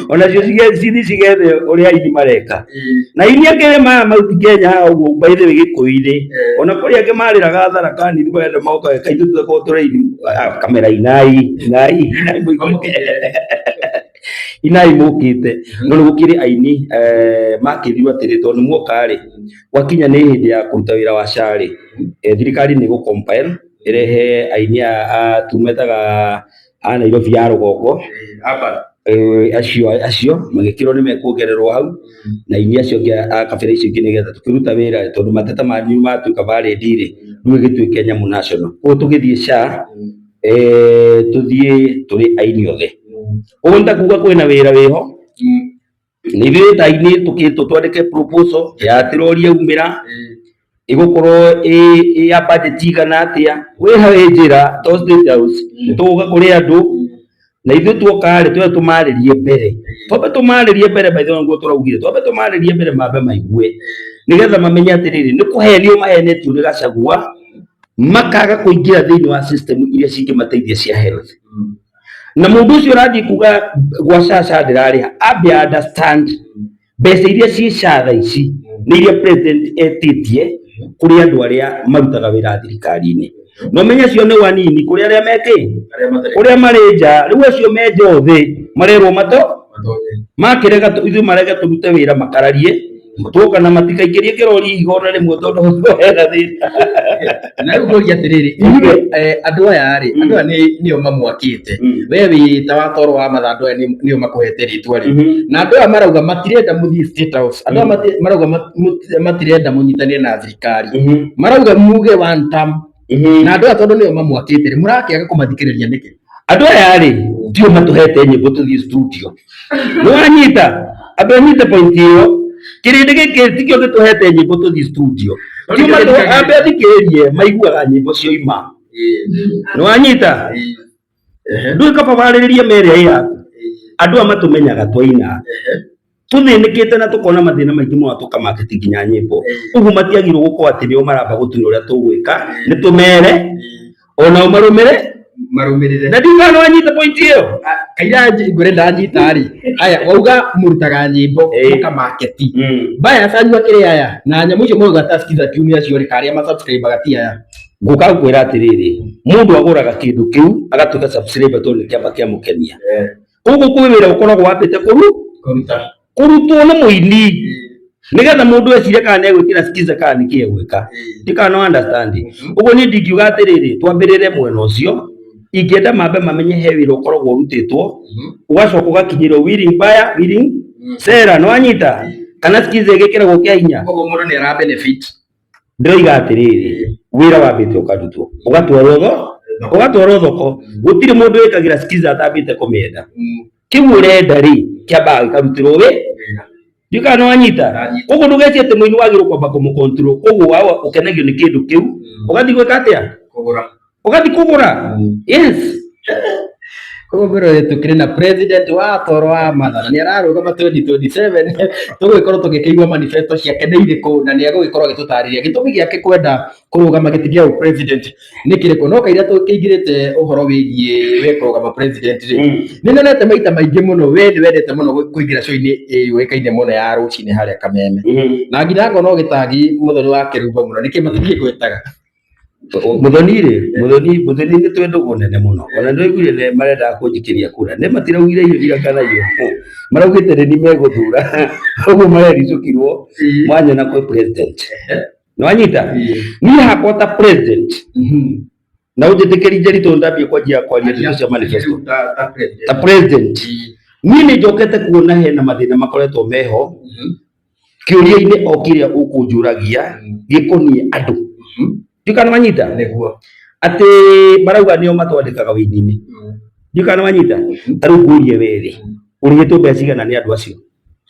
[SPEAKER 2] Onacio cithiĩ cigethe ũrĩa aini mareka. Na aini a kĩrĩma aya mauti Kenya haha ũguo by the way Gĩkũyũ-inĩ, ona kũrĩ angĩ marĩraga Tharaka Nithi marenda moka kaithuĩ tũkoragwo tũraini kamera inai inai inai inai mũkĩte. No nĩ gũkĩrĩ aini makĩrirwo atĩrĩ, tondũ nĩ muoka rĩ, gwakinya nĩ hĩndĩ ya kũruta wĩra wa SHA rĩ, thirikari nĩ ĩgũ compile ĩrehe aini aya tumetaga a Nairobi ya rũgongo, acio magĩkĩrwo nĩ mekuongererwo hau, na aini acio angĩ a kabira icio ingĩ nĩgetha tũkĩruta wĩra tondũ mateta manyu matuĩka valid rĩ, rĩu ĩgĩtuĩke nyamũ national. Koguo tũgĩthiĩ SHA tũthiĩ tũrĩ aini othe. Ũguo nĩ ta kuga kwĩna wĩra wĩho, na ithuĩ ta aini tũkĩtwo twandĩke proposal ya atĩrori yaumĩra, ĩgũkorwo ĩ ya budget igana atĩa, wĩra wĩ njĩra to State House, nĩ tũgũka kũrĩ andũ, na ithuĩ tuoka rĩ, twambe tũmarĩrie mbere, twambe tũmarĩrie mbere by the way nĩguo tũraugire, twambe tũmarĩrie mbere mambe maigue, nĩgetha mamenye atĩrĩrĩ, nĩ kũhenio mahenetio nĩ Gachagua, makaga kũingĩra thĩinĩ wa system iria cingĩmateithia cia health. Na mũndũ ũcio ũrathiĩ kuga gwa SHA SHA ndĩrarĩha, ambe understand mbeca iria ciĩ SHA thaa ici nĩ iria president etĩtie kũrĩ andũ arĩa marutaga wĩra thirikari-inĩ. Na ũmenye acio nĩ wanini kũrĩ arĩa mekĩ, kũrĩa marĩ nja, rĩu acio me nja othe marerwo mato makĩrega ithuĩ marege tũrute wĩra makararie, tuoka na matikaingĩrie kĩrori higo ona rĩmwe tondũ hena thĩna.
[SPEAKER 1] Na rĩu ngũria atĩrĩrĩ, inyuĩ andũ aya rĩ, andũ aya nĩo mamwakĩte. We wĩ ta wa toro wa matha, andũ aya nĩo makũhete rĩtwa rĩ. Na andũ aya marauga matirenda mũthiĩ State House. Andũ aya marauga matirenda mũnyitanĩre na thirikari. Marauga muge one term. Na andũ aya tondũ nĩo mamwakĩte rĩ, mũrakĩaga kũmathikĩrĩria nĩkĩ?
[SPEAKER 2] Andũ aya rĩ, tio matũhete nyĩmbo tũthiĩ studio. Nĩ wanyita? Andũ anyite point ĩyo. Kĩrĩndĩ gĩkĩ tikĩo gĩtũhete nyĩmbo tũthiĩ studio. Tio ambe athikĩrĩrie maiguaga nyĩmbo cioima. Nĩ wanyita? Ndũĩ kaba warĩrĩrie mere ĩ yaku. Andũ aya matũmenyaga twaina. Tũthĩnĩkĩte na tũkona mathĩna maingĩ mũno tũkamaketi nginya nyĩmbo. Ũguo matiagĩrĩirwo gũkorwo atĩ nĩo maramba gũtwĩra ũrĩa tũgwĩka, nĩ tũmere onao marũmĩre
[SPEAKER 1] marũmĩrĩre.
[SPEAKER 2] Na ndiũĩ kana nĩwanyita point ĩyo.
[SPEAKER 1] Kaira ngwĩre ndanyita rĩ, aya wauga mũrutaga nyĩmbo mũkamaketi. Baya anyu akĩrĩ aya na nyamũ icio mũrauga ta Skiza Tune acio rĩ, karĩa ma subscribe ti aya.
[SPEAKER 2] Ngũka gũkwĩra atĩrĩrĩ, mũndũ agũraga kĩndũ kĩu agatuĩka subscriber tondũ nĩ kĩamba kĩamũkenia. Koguo kwĩ wĩra ũkoragwo wambĩte kũrutwo nĩ mũini nĩgetha mũndũ ecirie kana nĩ egwĩkĩra Skiza kana nĩkĩ egwĩka. Ndiũĩ kana no understand. Ũguo niĩ ndingiuga atĩrĩrĩ, twambĩrĩre mwena ũcio, ingĩenda mambe mamenye he wĩra ũkoragwo ũrutĩtwo, ũgacoka ũgakinyĩrwo willing buyer, willing seller, nĩ wanyita? Kana Skiza ĩgĩkĩragwo kĩa hinya.
[SPEAKER 1] Koguo mũndũ nĩ ara benefit.
[SPEAKER 2] Ndĩroiga atĩrĩrĩ, wĩra wambĩte ũkarutwo, ũgatwarwo ũgatwarwo thoko. Gũtirĩ mũndũ wĩkagĩra Skiza atambĩte kũmĩenda. Kĩu ũrenda rĩ, kĩambaga gĩkarutĩrwo wĩ ndiũĩ kana nĩ wanyita. Koguo ndũgecirie atĩ mũini wagĩrĩirwo kwamba kũmũ control. Koguo wawa ũkenagio nĩ kĩndũ kĩu, ũgathiĩ gwĩka atĩa?
[SPEAKER 1] Kũgũra.
[SPEAKER 2] Ũgathiĩ kũgũra. Yes.
[SPEAKER 1] Koguo mwĩroreri tũkĩrĩ na president wa toro wa Martha na nĩ ararũgama 2027. Tũgũgĩkorwo tũgĩkĩigua manifesto ciake nĩ irĩkũ na nĩ egũgĩkorwo agĩtũtarĩria gĩtũmi gĩake kwenda kũrũgama gĩtĩ gĩa president nĩ kĩrĩkũ. No kaira tũkĩingĩrĩte ũhoro wĩgiĩ we kũrũgama president rĩ, nĩ nyonete maita maingĩ mũno we nĩ wendete mũno kũingĩra show-inĩ yũĩkaine mũno ya rũcinĩ harĩa Kameme, na nginya ngona ũgĩtagi Mũthoni wa Kĩrumbo mũno. Nĩkĩ matingĩgwĩtaga?
[SPEAKER 2] Muthoni rĩ, Muthoni nĩ twĩ ndũgũ nene mũno. Ona nĩ waiguire nĩ marendaga kũnjikĩria kura. Nĩ matiraugire irio kana irio. Maraugĩte nĩ niĩ megũthura. Ũguo marericũkirwo mwanyona kwĩ president. Nĩ wanyita? Niĩ hakwa ta president, na ũnjĩtĩkĩri Njeri tondũ ndambia kwanjia kwaria ndeto cia manifesto. Ta president, niĩ nĩ njokete kuona hena mathĩna makoretwo meho kĩũria-inĩ o kĩrĩa ũkũnjũragia gĩkoniĩ andũ. Ndiũĩ kana wanyita?
[SPEAKER 1] Nĩguo.
[SPEAKER 2] Atĩ marauga nĩo matwandĩkaga wĩini-inĩ. Ndiũĩ kana wanyita? Ta rĩu ngũrie we rĩ, ũrĩhĩtwo mbeca cigana nĩ andũ acio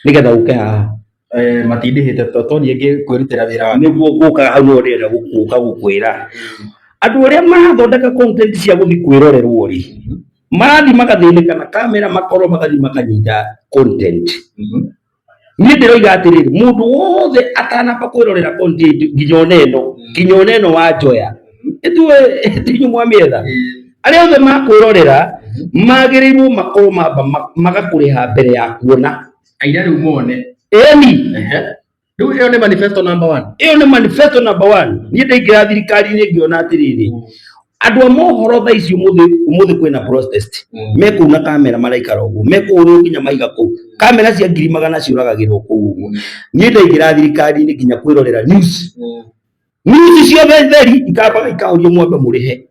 [SPEAKER 2] nĩgetha ũke haha?
[SPEAKER 1] Matindĩhĩte to niĩ ngĩkwĩrutĩra wĩra wakwa.
[SPEAKER 2] Nĩguo ngũka hau nĩho ndĩrenda gũka gũkwĩra. Andũ arĩa marathondeka content cia gũthiĩ kwĩrorerwo rĩ, marathiĩ magathĩnĩka na kamera makorwo magathiĩ makanyita content. Niĩ ndĩroiga atĩrĩrĩ, mũndũ wothe atanamba kwĩrorera content nginya ona ĩno, nginya ona ĩno wanjoya, ĩtuĩ tinyu mwamĩetha, arĩa othe makwĩrorera magĩrĩirwo makorwo mamba magakũrĩha mbere ya kuona.
[SPEAKER 1] Aira rĩu mone.
[SPEAKER 2] Ĩni.
[SPEAKER 1] Rĩu ĩyo nĩ manifesto number one.
[SPEAKER 2] Ĩyo nĩ manifesto number one. Niĩ ndaingĩra thirikari-inĩ ngĩona atĩrĩrĩ, andũ a mohoro thaa ici ũmũthĩ, ũmũthĩ kwĩna protest, me kũu na kamera maraikara ũguo, mekũhũrwo nginya mahiga kũu, kamera cia ngiri magana ciũragagĩrwo kũu ũguo. Niĩ ndaingĩra thirikari-inĩ nginya kwĩrorera news, news ciothe theri ikambaga ikahorio mwambe mũrĩhe.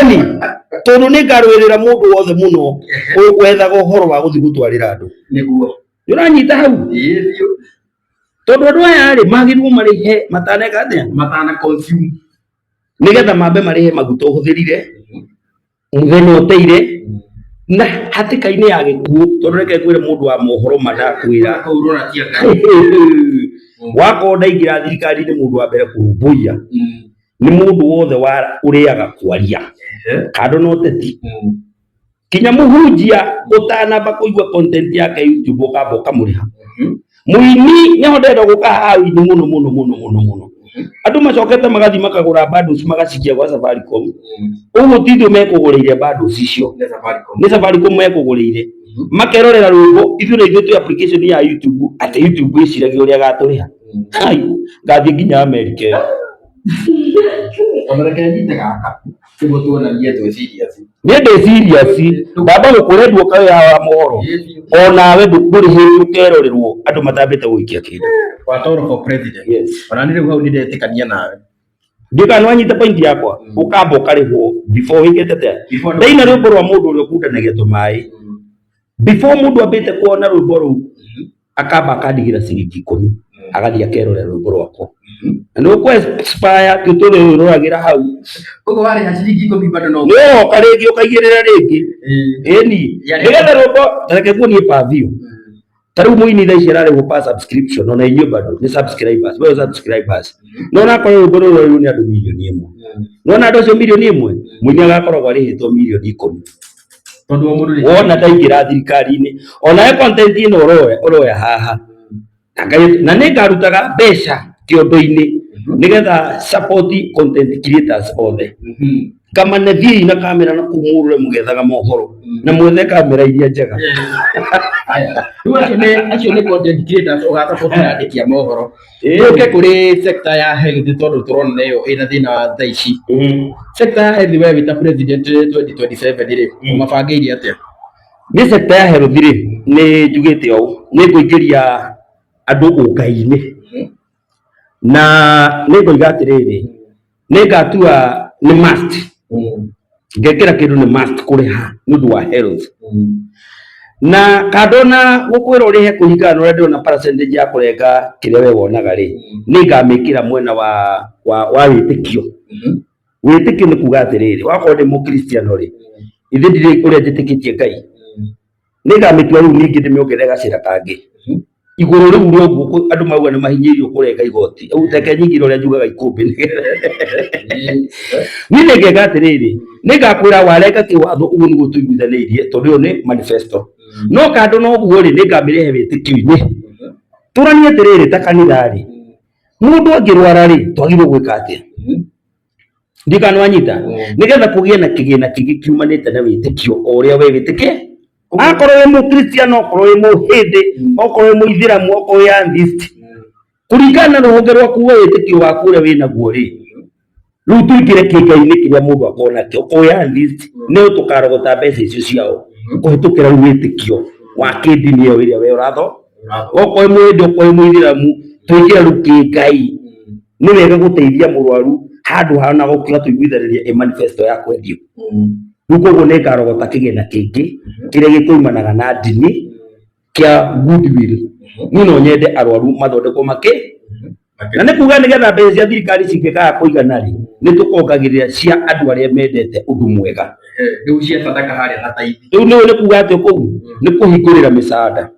[SPEAKER 2] Ĩni, tondũ nĩ ngarũĩrĩra mũndũ wothe mũno wethaga ũhoro wa gũthiĩ gũtwarĩra andũ.
[SPEAKER 1] Nĩguo.
[SPEAKER 2] Nĩ ũranyita hau?
[SPEAKER 1] Ĩĩ biũ.
[SPEAKER 2] Tondũ andũ aya rĩ, magĩrĩirwo marĩhe mataneka atĩa?
[SPEAKER 1] Matana consume.
[SPEAKER 2] Nĩgetha mambe marĩhe maguta ũhũthĩrire, mũthenya ũteire, na hatĩka-inĩ ya gĩkuũ, tondũ reke ngwĩre mũndũ wa mohoro ma ndakwĩra.
[SPEAKER 1] Kũu rũratia Ngai.
[SPEAKER 2] Wakorwo ndaingĩra thirikari-inĩ mũndũ wa mbere kũrũmbũiya nĩ mũndũ wothe wa ũrĩaga kwaria kando na ũteti. Kinya mũhunjia ũtanamba kũigua content yake YouTube ũkamba ũkamũrĩha. Mũini nĩho ndĩrenda gũka haha ũini mũno mũno mũno mũno mũno. Andũ macokete magathiĩ makagũra bundles magacikia gwa Safaricom. Ũguo ti ithuĩ mekũgũrĩire bundles icio.
[SPEAKER 1] Nĩ Safaricom.
[SPEAKER 2] Nĩ Safaricom mekũgũrĩire. Makerorera rwĩmbo, ithuĩ na ithuĩ twĩ application ya YouTube, atĩ YouTube ĩciragia ũrĩa ĩgatũrĩha. Kai, ngathiĩ nginya Amerika ĩyo.
[SPEAKER 1] Ona reke nyite gaka nĩguo tuonanie twĩ serious.
[SPEAKER 2] Niĩ ndĩ serious, ndamba gũkwĩra nduoka wĩ haha wa mohoro. Onawe ndũrĩ hĩndĩ ũkerorerwo andũ matambĩte gũikia kĩndũ.
[SPEAKER 1] Watoro for president.
[SPEAKER 2] Yes.
[SPEAKER 1] Ona niĩ rĩu hau nĩ ndetĩkania nawe.
[SPEAKER 2] Ndiũĩ kana nĩwanyita point yakwa, ũkamba ũkarĩhwo before wĩkĩte atĩa.
[SPEAKER 1] Before
[SPEAKER 2] Ndaina rwĩmbo rwa mũndũ ũrĩa ũkundanagia tũmaĩ, before mũndũ ambĩte kuona rwĩmbo rũu, akamba akandigĩra ciringi 10, agathiĩ akerorera rwĩmbo rwakwa. Na nĩ ũkũ expire ti tũrĩroragĩra hau.
[SPEAKER 1] Koguo warĩha ciringi 10 bado no.
[SPEAKER 2] Nĩ ũroka rĩngĩ ũkaigĩrĩra rĩngĩ. Ĩni, nĩgetha rwĩmbo, ta reke nguonie per view. Ta rĩu mũini thaa ici ararĩhwo per subscription, ona inyuĩ bado nĩ subscribers, we subscribers. No onakorwo rwĩmbo rũrũ rũrarĩhwo nĩ andũ 1,000,000. Nĩwona andũ acio 1,000,000, mũini agakoragwo arĩhĩtwo 10,000,000.
[SPEAKER 1] Tondũ o mũndũ nĩ
[SPEAKER 2] Wona ndaingĩra thirikari-inĩ, onawe content ĩno ũroya, ũroya haha. Na Ngai, na nĩ ngarutaga mbeca kĩondo-inĩ nĩgetha support content creators othe. Kamane thiĩi na kamera na kũu mũrũre mũgethaga mohoro na mwethe kamera iria njega.
[SPEAKER 1] Haya. Rĩu acio nĩ content creators ũgasupport na andĩki a mohoro. Tũke kũrĩ sector ya health tondũ tũrona nĩyo ĩna thĩna wa thaa ici. Sector ya health we wĩ ta president 2027 rĩ, ũmabangĩire atĩa?
[SPEAKER 2] Niĩ sector ya health rĩ, nĩ njugĩte ũũ, nĩ ngũingĩria andũ ũngai-inĩ. Na nĩ ngoiga atĩrĩrĩ, nĩ ngatua nĩ must, ngekĩra kĩndũ nĩ must kũrĩha nĩ ũndũ wa health. Na kando na gũkwĩra ũrĩhe kũringana na ũrĩa ndĩrona percentage ya kũrenga kĩrĩa we wonaga rĩ, nĩ ngamĩkĩra mwena wa wĩtĩkio. Wĩtĩkio nĩ kuga atĩrĩrĩ, wakorwo ndĩ mũkristiano rĩ, ithe ndirĩ ũrĩa njĩtĩkĩtie Ngai, nĩ ngamĩtua rĩu ningĩ ndĩmĩongerere gacĩra kangĩ igũrũ rĩu rĩa ũguo andũ mauga nĩ mahinyĩirio kũrenga igoti. Rĩu reke nyingĩre ũrĩa njugaga ikũmbĩ. Niĩ nĩ ngeka atĩrĩrĩ, Nĩ ngakwĩra warenga kĩwatho ũguo nĩguo tũiguithanĩirie, tondũ ĩyo nĩ manifesto. No kando na ũguo rĩ, nĩ ngamĩrehe wĩtĩkio-inĩ. Tũranie atĩrĩrĩ, ta kanitha rĩ, mũndũ angĩrwara rĩ, twagĩrĩirwo gwĩka atĩa? Ndikana wanyita, nĩgetha kũgĩe na kĩgĩna kĩngĩ kiumanĩte na wĩtĩkio o ũrĩa we wĩtĩkĩ. Akorwo wĩ mũkristiano, okorwo wĩ mũhĩndĩ, okorwo wĩ mũithĩramu, okorwo wĩ atheist, kũringana na rũhonge rwaku we wĩtĩkio waku ũrĩa wĩ naguo rĩ, rĩu tũingĩre kĩngai-inĩ kĩrĩa mũndũ akorwo nakĩo. Okorwo wĩ atheist, nĩ tũkarogota mbeca icio ciao kũhĩtũkĩra rĩu wĩtĩkio wa kĩndini ĩyo ĩrĩa we ũratho. Okorwo wĩ mũhĩndĩ, okorwo wĩ mũithĩramu, tũingĩre rĩu kĩngai. Nĩ wega gũteithia mũrwaru handũ ha na gũkiuga tũiguithanĩrie ĩ manifesto ya kwendio. Rĩu koguo nĩ ngarogota kĩgĩna kĩngĩ kĩrĩa gĩkũimanaga na ndini kĩa goodwill. Niĩ no nyende arwaru mathondekwo makĩ na nĩ kuga nĩgetha mbeca cia thirikari cingĩkaga kũigana rĩ, nĩ tũkongagĩrĩra cia andũ arĩa mendete ũndũ mwega.
[SPEAKER 1] Rĩu cia sadaka harĩa na taithi.
[SPEAKER 2] Rĩu nĩ kuga atĩ kũu nĩ kũhingũrĩra mĩcaada.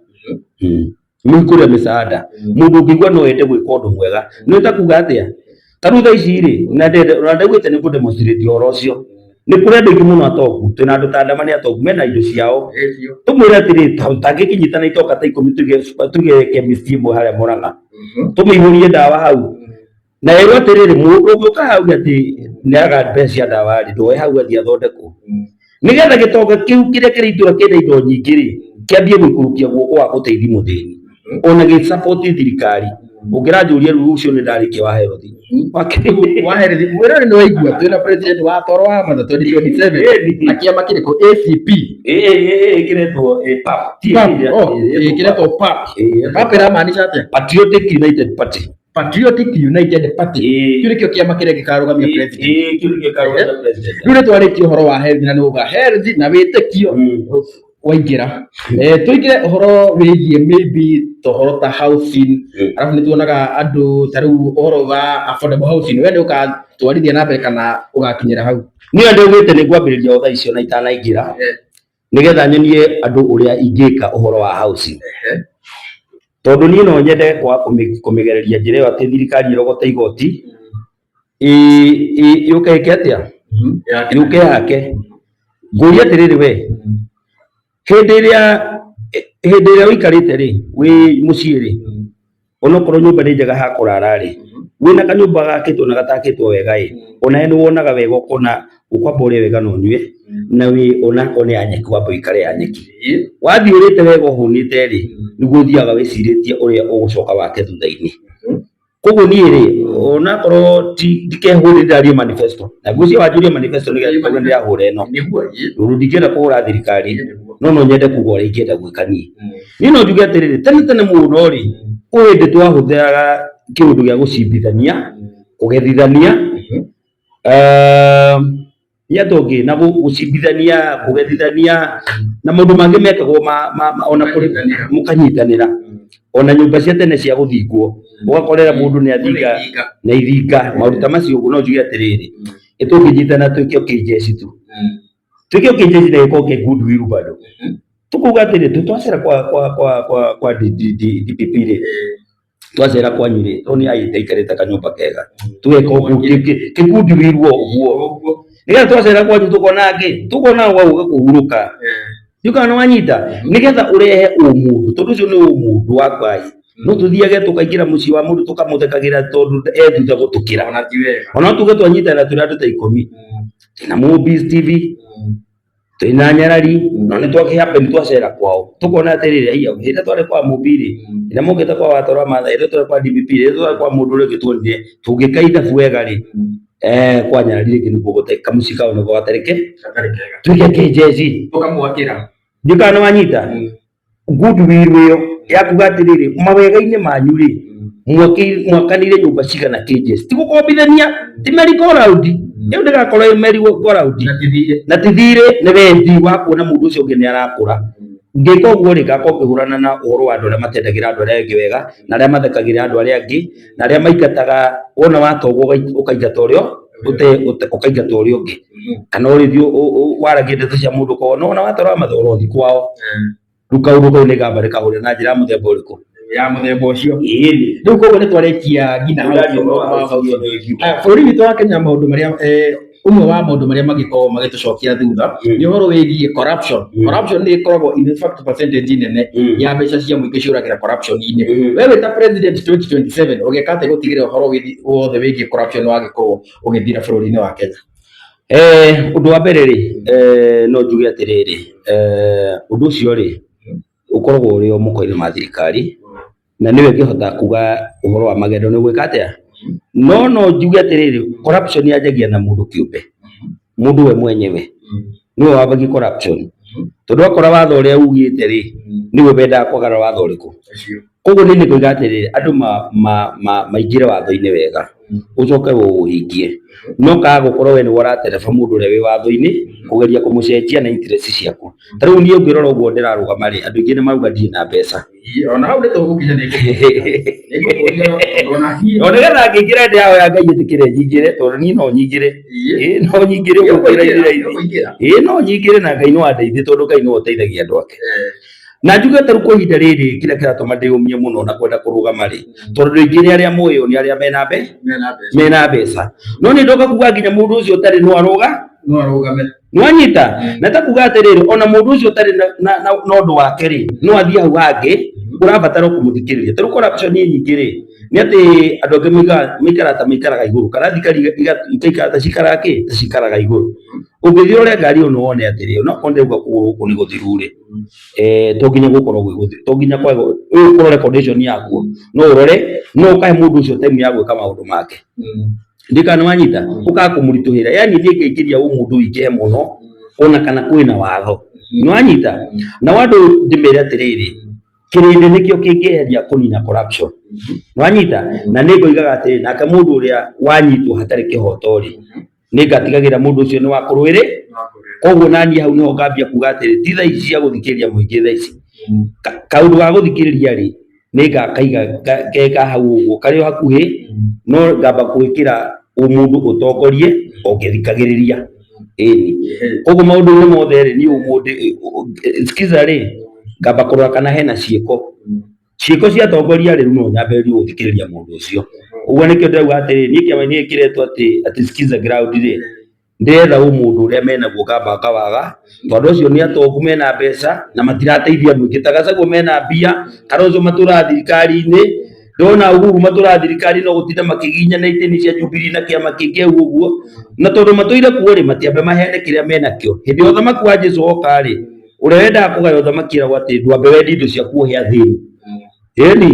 [SPEAKER 2] Mũhingũrĩra mĩcaada. Mũndũ ũngĩigua no ende gwĩka ũndũ mwega. Nĩ ta kuga atĩa? Ta rĩu thaa ici rĩ, na ndaugĩte nĩ kũ-demonstrate ũhoro ũcio. Nĩ kũrĩ andũ aingĩ mũno atongu, twĩna andũ ta Ndama nĩ atongu, mena indo ciao. Tũmwĩre atĩrĩ, tangĩkĩnyitana itonga ta 10 tuige chemist ĩmwe harĩa Mũrang'a. Tũmĩihũrie ndawa hau. Na ĩrwo atĩrĩrĩ, mũndũ ũngĩũka hau atĩ nĩ araga mbeca cia ndawa rĩ, ndoe hau athiĩ athondekwo. Nĩgetha gĩtonga kĩu kĩrĩa kĩrĩ itũra kĩna indo nyingĩ rĩ, kĩambie gũikũrũkia guoko wa gũteithia mũthĩni. Ona gĩ support thirikari. Ũngĩranjũria rĩu ũcio nĩ ndarĩkia wa health.
[SPEAKER 1] Wa health, mwĩrore nĩ waigua twĩna president wa toro wa matha 2027 na kĩama kĩrĩkũ? ACP.
[SPEAKER 2] Kĩretwo PAP.
[SPEAKER 1] PAP, oh, kĩretwo PAP. PAP ĩramaanisha atĩa?
[SPEAKER 2] Patriotic United Party.
[SPEAKER 1] Patriotic United Party. Kĩu nĩkĩo kĩama kĩrĩa gĩkarũgamia president.
[SPEAKER 2] Kĩu nĩkĩo gĩkarũgamia president.
[SPEAKER 1] Rĩu nĩ twarĩkia ũhoro wa health na nĩ uga health na wĩtĩkio waingĩra. Tũingĩre ũhoro wĩgiĩ maybe tohoro ta housing. Arabu nĩ tuonaga andũ ta rĩu ũhoro wa affordable housing. We nĩ ũgatwarithia na mbere kana ũgakinyĩra hau?
[SPEAKER 2] Niĩ ndaugĩte nĩ ngwambĩrĩria o thaa icio na itanaingĩra, nĩgetha nyonie andũ ũrĩa ingĩka ũhoro wa housing. Tondũ niĩ no nyende kwaga kũmĩgereria njĩra ĩyo atĩ thirikari ĩrogote igoti, yũke ĩke atĩa? Yũke yake. Ngũria atĩrĩrĩ we, hĩndĩ ĩrĩa ũikarĩte rĩ, wĩ mũciĩ rĩ, onokorwo nyũmba nĩ njega ha kũrara rĩ, wĩna kanyũmba gakĩtwo na gatakĩtwo wega ĩ, onawe nĩ wonaga wega ũkona ũkwamba ũrĩe wega na ũnyue, na wĩ onakorwo nĩ ya nyeki wambe ũikare ya nyeki. Wathiĩ ũrĩte wega ũhũnĩte rĩ, nĩguo ũthiaga wĩcirĩtie ũrĩa ũgũcoka wake thutha-inĩ. Koguo niĩ rĩ, onakorwo ndikehũrĩra ndĩraria manifesto, na ngwĩciria wanjũria manifesto nĩgetha tondũ ndĩrahũra ĩno. Tondũ ndingĩenda kũhũra thirikari, no no nyende kuga ũrĩa ingĩenda gwĩka niĩ. Niĩ no njuge atĩrĩrĩ, tene tene mũno rĩ, kwĩ hĩndĩ twahũthĩraga kĩũndũ gĩa gũcimbithania, kũgethithania, nĩ andũ angĩ na gũcimbithania, kũgethithania na maũndũ mangĩ mekagwo ona kũrĩ mũkanyitanĩra. Ona nyũmba cia tene cia gũthingwo, ũgakorera mũndũ nĩ athinga na ithinga, maũndũ ta macio ũguo. No njuge atĩrĩrĩ, ĩ tũngĩnyitana twĩke o kĩnjeci tu, twĩke o kĩnjeci na gĩkorwo kĩ goodwill bado. Tũkauga atĩrĩrĩ, twacera kwa DPP rĩ, twacera kwanyu rĩ, tondũ nĩ aiyĩte aikarĩte kanyũmba kega, tũgeka ũguo kĩkundi wĩirwo ũguo, nĩgetha twacera kwanyu tũkona kĩ, tũkona gwa gũka kũhurũka. Ndiũĩ kana nĩ wanyita, nĩgetha ũrehe ũmũndũ, tondũ ũcio nĩ ũmũndũ wa Ngai. No tũthiage tũkaingĩra mũciĩ wa mũndũ tũkamũthekagĩra tondũ e thutha gũtũkĩra. Ona no tuge twanyitana twĩna andũ ta 10, twĩna Mũmbi TV, twĩna Nyarari, no nĩ twakĩ happen twacera kwao, tũkona atĩrĩrĩ, aiya, hĩndĩ ĩrĩa twarĩ kwa Mũmbi rĩ, hĩndĩ ĩrĩa mokĩte kwa Watoro wa Maathai, hĩndĩ ĩrĩa twarĩ kwa DPP, hĩndĩ ĩrĩa twarĩ kwa mũndũ ũrĩa ũngĩ tuonire, tũngĩka ithabu wega rĩ, kwa Nyarari rĩngĩ nĩkuo kamũciĩ kao nĩko gatarĩ ke, tuige kĩnjeci.
[SPEAKER 1] Tũkamwakĩra.
[SPEAKER 2] Ndiũĩ kana nĩ wanyita. Goodwill ĩyo ya kuga atĩrĩrĩ, mawega-inĩ manyu rĩ, mwakanire nyũmba cigana kĩnjeci. Ti gũkombithania, ti merry go round. Ĩyo ndĩgakorwo ĩ merry go round. Na ti thirĩ, nĩ wendi wa kuona mũndũ ũcio ũngĩ nĩ arakũra. Ngĩka ũguo rĩ, ngakorwo ngĩhũrana na ũhoro wa andũ arĩa matendagĩra andũ arĩa angĩ wega, na arĩa mathekagĩrĩra andũ arĩa angĩ, na arĩa maingataga, wona watongwo ũkaingata ũrĩa ũkaingata ũrĩa ũngĩ. Kana ũrĩthiĩ waragie ndeto cia mũndũ ũkona ona watwara mathoro ũthiĩ kwao. Rĩu kaũndũ kau nĩ ngamba ndĩkahũre na njĩra ya mũthemba ũrĩkũ?
[SPEAKER 1] Ya mũthemba ũcio.
[SPEAKER 2] Ĩĩ.
[SPEAKER 1] Rĩu koguo nĩ twarĩkia nginya
[SPEAKER 2] Hau
[SPEAKER 1] hau
[SPEAKER 2] ũhoro wa
[SPEAKER 1] hau.
[SPEAKER 2] housing.
[SPEAKER 1] Aya, bũrũri witũ wa Kenya maũndũ marĩa Ũmwe wa maũndũ marĩa mangĩkorwo magĩtũcokia thutha nĩ ũhoro wĩgiĩ corruption. Corruption nĩ ĩkoragwo in fact percentage nene ya mbeca cia mũingĩ ciũragĩra corruption-inĩ. We wĩ ta president 2027 ũgeka atĩa gũtigĩrĩra ũhoro wothe wĩgiĩ corruption wagĩkorwo ũgĩthira bũrũri-inĩ wa Kenya?
[SPEAKER 2] Ũndũ wa mbere rĩ, no njuge atĩrĩrĩ, ũndũ ũcio rĩ, ũkoragwo ũrĩ o moko-inĩ ma thirikari, na nĩwe ĩngĩhota kuga ũhoro wa magendo nĩ gwĩka atĩa. No no njuge atĩrĩrĩ, corruption yanjagia na mũndũ kĩũmbe, mũndũ we mwenyewe nĩwe wambagia corruption, tondũ akora watho ũrĩa ugĩte rĩ, nĩwe wendaga kwagarara watho ũrĩkũ. Koguo niĩ nĩ ngoiga atĩrĩrĩ, andũ maingĩre watho-inĩ wega, ũcoke ũũhingie, no kaga gũkorwo we nĩwe ũratereba mũndũ ũrĩa wĩ watho-inĩ kũgeria kũmũcenjia na interest ciaku. Ta rĩu niĩ ũngĩrora ũguo ndĩrarũgama rĩ, andũ aingĩ nĩ marauga ndirĩ na mbeca.
[SPEAKER 1] Ona hau nĩ tũgũkinya, nĩ ngũkũria ona hihi.
[SPEAKER 2] O nĩgetha ngĩingĩre ndĩrahoya Ngai ĩtĩkĩre nyingĩre, tondũ niĩ no nyingĩre. Ĩĩ no nyingĩre ũguo raithi raithi. Ĩĩ no nyingĩre na Ngai no andeithie, tondũ Ngai nĩwe ũteithagia andũ ake. Na njuge ta rĩu kwa ihinda rĩrĩ kĩrĩa kĩratũma ndĩyũmie mũno na kwenda kũrũgama rĩ, tondũ andũ aingĩ nĩ arĩa moĩyo nĩ arĩa mena mena mbeca. No nĩ ndoka kuga nginya mũndũ ũcio ũtarĩ no arũga,
[SPEAKER 1] no arũgame.
[SPEAKER 2] Nĩwanyita? Na ta kuga atĩrĩrĩ, ona mũndũ ũcio ũtarĩ na ũndũ wake rĩ, no athiĩ hau hangĩ, ũrabatara kũmũthikĩrĩria. Ta rĩu corruption nyingĩ rĩ, nĩ atĩ andũ angĩ maikaraga ta maikaraga igũrũ, kana thirikari ikaikara ta cikaraga kĩ, ta cikaraga igũrũ. Ũngĩthiĩ ũrore ngari ĩyo no wone atĩrĩrĩ, onokorwo ndĩrauga kũgũrũ gũkũ nĩ gũthiru rĩ, to nginya gũkorwo gwĩ gũthiru, to nginya kwage, ũyũ ũrore condition yakuo, no ũrore, no ũkahe mũndũ ũcio time ya gwĩka maũndũ make. Ndikana nĩ wanyita, ũkaga kũmũritũhĩra, yani niĩ ngaingĩria ũmũndũ ũingĩhe mũno, ona kana kwĩna watho. Nĩ wanyita? Nao andũ ndĩmere atĩrĩrĩ, kĩrĩndĩ nĩkĩo kĩngĩeheria kũnina corruption. Nĩ wanyita? Na nĩ ngoigaga atĩrĩrĩ, nake mũndũ ũrĩa wanyitwo hatarĩ kĩhoto rĩ, nĩ ngatigagĩra mũndũ ũcio nĩ wa kũrũĩrĩ. Koguo naniĩ hau nĩho ngambia kuga atĩrĩ, ti thaa ici cia gũthikĩrĩria mũingĩ thaa ici. Kaũndũ ga gũthikĩrĩria rĩ, nĩ ngakaiga ke hau ũguo karĩ o hakuhĩ, no ngamba gwĩkĩra ũmũndũ ũtongorie o ngĩthikagĩrĩria. Ĩni. Koguo maũndũ-inĩ mothe rĩ, niĩ ũmũndũ skiza rĩ, ngamba kũrora kana hena ciĩko. Ciĩko ciatongoria rĩ, rĩu no nyambĩrĩrie gũthikĩrĩria mũndũ ũcio. Ũguo nĩkĩo ndĩrauga atĩrĩrĩ, niĩ kĩama-inĩ gĩkĩ kĩretwo atĩ skiza ground rĩ, ndĩretha ũmũndũ ũrĩa menaguo ngamba ngawaga, tondũ acio nĩ atongu mena mbeca na matirateithia mũingĩ. Ta Gachagua mena mbia, Kalonzo matũraga thirikari-inĩ, ndona Uhuru matũraga thirikari no gũtinda makĩgiginyana itĩ-inĩ cia Jubilee na kĩama kĩngĩ hau ũguo, na tondũ matũire kuo rĩ, matiambe maheane kĩrĩa menakĩo. Hĩndĩ ĩrĩa ũthamaki wa Jesũ woka rĩ, ũrĩa wendaga kũgaya ũthamaki eragwo atĩ ndwambe wendie indo ciaku ũhe athĩni. Ĩni.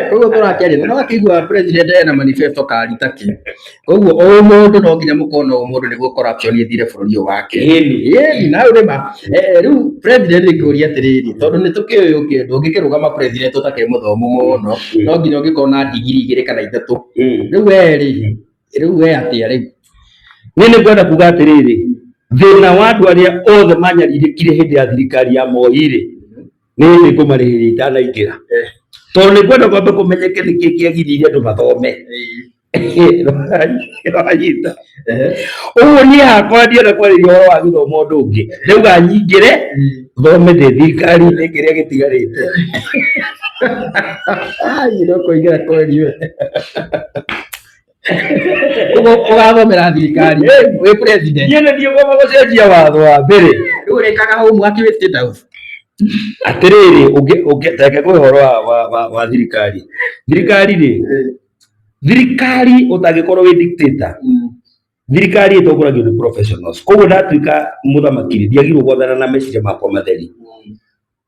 [SPEAKER 1] Koguo tũrakĩaria na wakĩigua president ena manifesto kari ta kĩ. Koguo o mũndũ no nginya mũkorwo na ũmũndũ nĩguo corruption ĩthire bũrũri ũyũ wake.
[SPEAKER 2] Ĩni.
[SPEAKER 1] Ĩni na hau nĩ ma. Rĩu president ngũria atĩrĩrĩ, tondũ nĩ tũkĩũĩ ndũngĩkĩrũgama president ũtakĩrĩ mũthomu mũno, no nginya ũngĩkorwo na ndigiri igĩrĩ kana ithatũ. Rĩu we rĩ, rĩu we atĩa rĩu?
[SPEAKER 2] Niĩ nĩ ngwenda kuga atĩrĩrĩ, thĩna wa andũ arĩa othe manyarirĩkire hĩndĩ ya thirikari ya Moi rĩ, nĩ nĩ ngũmarĩhĩria itanaingĩra. Tondũ nĩ ngwenda kwambe kũmenyeke nĩkĩ kĩagiririe andũ mathome. Wanyita? Ũguo niĩ hakwa ndienda kwarĩria ũhoro wa gĩthomo ũndũ ũngĩ. Ndauga nyingĩre thome ndĩ thirikari-inĩ kĩrĩa gĩtigarĩte.
[SPEAKER 1] Ai, no kũingĩra kweri we. Ũguo ũgathomera thirikari wĩ president.
[SPEAKER 2] Niĩ nĩ ndiĩ kwamba gũcenjia watho wa mbere.
[SPEAKER 1] Rĩu ũrĩkaga homework wĩ State House.
[SPEAKER 2] Atĩrĩrĩ, reke ngũhe ũhoro wa thirikari. Thirikari rĩ, thirikari ũtangĩkorwo wĩ dictator, thirikari ĩtongoragio nĩ professionals. Koguo ndatuĩka mũthamaki rĩ, ndiagĩrĩirwo gwathana na meciria makwa matheri.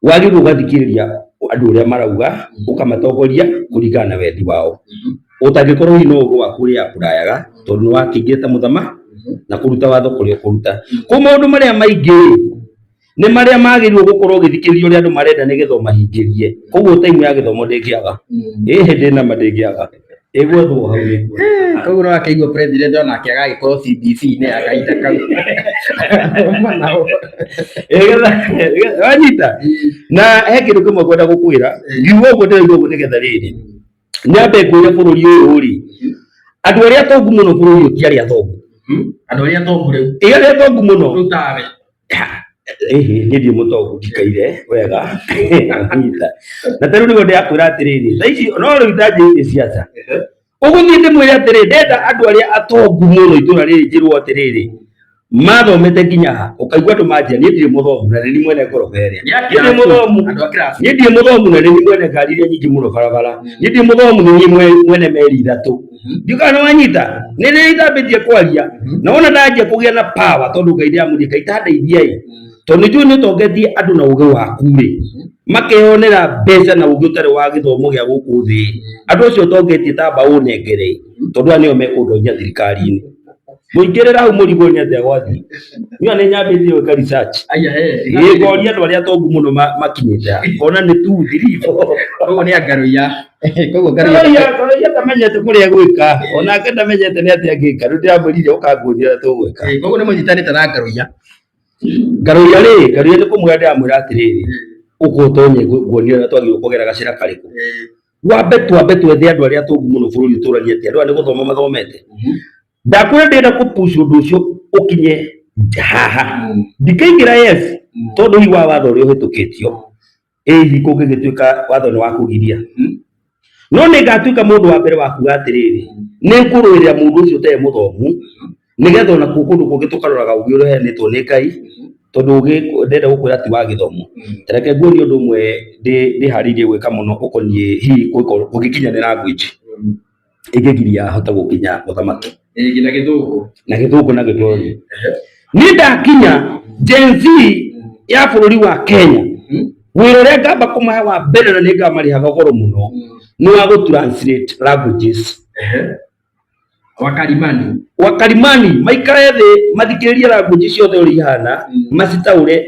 [SPEAKER 2] Wagĩrĩirwo ũgathikĩrĩria andũ ũrĩa marauga, ũkamatongoria kũringana na wendi wao. Ũtangĩkorwo hihi no ũgĩ waku ũrĩa ũrayaga, tondũ nĩ wakĩingĩra ta mũthamaki na kũruta watho kũrĩa ũkũruta. Koguo maũndũ marĩa maingĩ rĩ, nĩ marĩa magĩrĩirwo gũkorwo ũgĩthikĩrĩria ũrĩa andũ marenda nĩgetha ũmahingĩrie. Koguo time ya gĩthomo ndĩngĩaga. Ĩhĩ ndĩ nama ndĩngĩaga. Ĩgwethwo hau nĩ.
[SPEAKER 1] Koguo no akĩigua president onake agagĩkorwo CBC-inĩ ya kahinda kau. Athoma nao.
[SPEAKER 2] Ĩgetha wanyita. Na he kĩndũ kĩmwe ngwenda gũkwĩra, ngiuga ũguo ndĩroiga ũguo nĩgetha rĩrĩ, nyambe ngwĩre bũrũri ũyũ rĩ, andũ arĩa atongu mũno bũrũri ũyũ ti arĩa athomu.
[SPEAKER 1] Andũ arĩa atongu rĩu.
[SPEAKER 2] Ĩ arĩa atongu mũno.
[SPEAKER 1] Rĩu tawe.
[SPEAKER 2] Ĩhĩ, niĩ ndirĩ mũtongu ndikaire wega. Wanyita. Na ta rĩu nĩguo ndĩrakwĩra atĩrĩrĩ, thaa ici no rĩu ndanjĩrĩirie ciaca. Ũgũthiĩ ndĩmũ Ndĩmwĩre atĩrĩ, ndenda andũ arĩa atongu mũno itũra rĩrĩ njĩrwo atĩrĩrĩ, mathomete nginya ha, ũkaigua andũ manjia niĩ ndirĩ mũthomu na nĩ niĩ mwene ngoroba ĩrĩa.
[SPEAKER 1] Nĩ a
[SPEAKER 2] Niĩ ndirĩ
[SPEAKER 1] kĩrabu.
[SPEAKER 2] mũthomu.
[SPEAKER 1] Andũ a kĩrabu.
[SPEAKER 2] Niĩ ndirĩ mũthomu na nĩ niĩ mwene ngari iria nyingĩ mũno barabara. Niĩ ndirĩ mũthomu nĩ niĩ mwene meri ithatũ. Ndiũĩ kana nĩ wanyita. Nĩ rĩrĩa itambĩtie kwaria na wona ndanjia kũgĩa na power tondũ Ngai ndĩramũria Ngai tandeithia ĩ. Tondũ nĩ njũĩ nĩ ũtongetie andũ na ũgĩ waku rĩ. Makeyonera mbeca na ũgĩ ũtarĩ wa gĩthomo gĩa gũkũ thĩ. Andũ acio ũtongetie tamba ũnengere tondũ aya nĩo mekũndonya thirikari-inĩ. Mũingĩrĩra hau mũrigwo nĩ atĩa gwathiĩ. Niĩ nĩ nyambĩtie gwĩka research.
[SPEAKER 1] Aya, eh.
[SPEAKER 2] Ĩĩ ngoria andũ arĩa atongu mũno makinyĩte ha. Ngona nĩ 2 3 4.
[SPEAKER 1] Koguo nĩ angaruia. Koguo ngaruia.
[SPEAKER 2] Ngaruia ndamenyete kũrĩa gwĩka. Onake ndamenyete nĩ atĩa angĩka. Rĩu ndĩramwĩrire ũkanguonia ũrĩa tũgwĩka.
[SPEAKER 1] Koguo nĩ mũnyitanĩte na ngaruia.
[SPEAKER 2] Ngaruia rĩ, Ngaruia nĩ kũmwĩra ndĩramwĩra atĩrĩrĩ, ũka ũtonye nguonie ũrĩa twagĩrĩirwo kũgera gacĩra karĩkũ. Wambe twambe twethe andũ arĩa atongu mũno bũrũri ũtũranie atĩ andũ aya nĩ gũthoma mathomete. Ndakwĩra ndĩrenda kũ push ũndũ ũcio ũkinye haha. Ndikaingĩra yes tondũ hihi wa watho ũrĩa ũhĩtũkĩtio ĩ hihi kũngĩgĩtuĩka watho nĩ wa kũgiria. No nĩ ngatuĩka mũndũ wa mbere wa kuga atĩrĩrĩ, nĩ ngũrũĩrĩra mũndũ ũcio ũtarĩ mũthomu nĩgetha ona kuo kũndũ kũngĩ tũkaroraga ũgĩ ũrĩa ũheanĩtwo nĩ Ngai tondũ ũgĩ ndĩrenda gũkwĩra ti wa gĩthomo. Ta reke nguonie ũndũ ũmwe ndĩharĩirie gwĩka mũno ũkoniĩ hihi kũngĩkinya nĩ language ĩngĩgiria hote gũkinya ũthamaki.
[SPEAKER 1] Ĩĩ na gĩthũngũ.
[SPEAKER 2] Na gĩthũngũ na gĩthweri. Niĩ ndakinya Gen Z ya bũrũri wa Kenya wĩra ũrĩa ngamba kũmahe wa mbere na nĩ ngamarĩhaga goro mũno nĩ wa gũ translate languages.
[SPEAKER 1] Wakarimani.
[SPEAKER 2] Wakarimani maikare thĩ mathikĩrĩrie language ciothe ũrĩa ihana macitaũre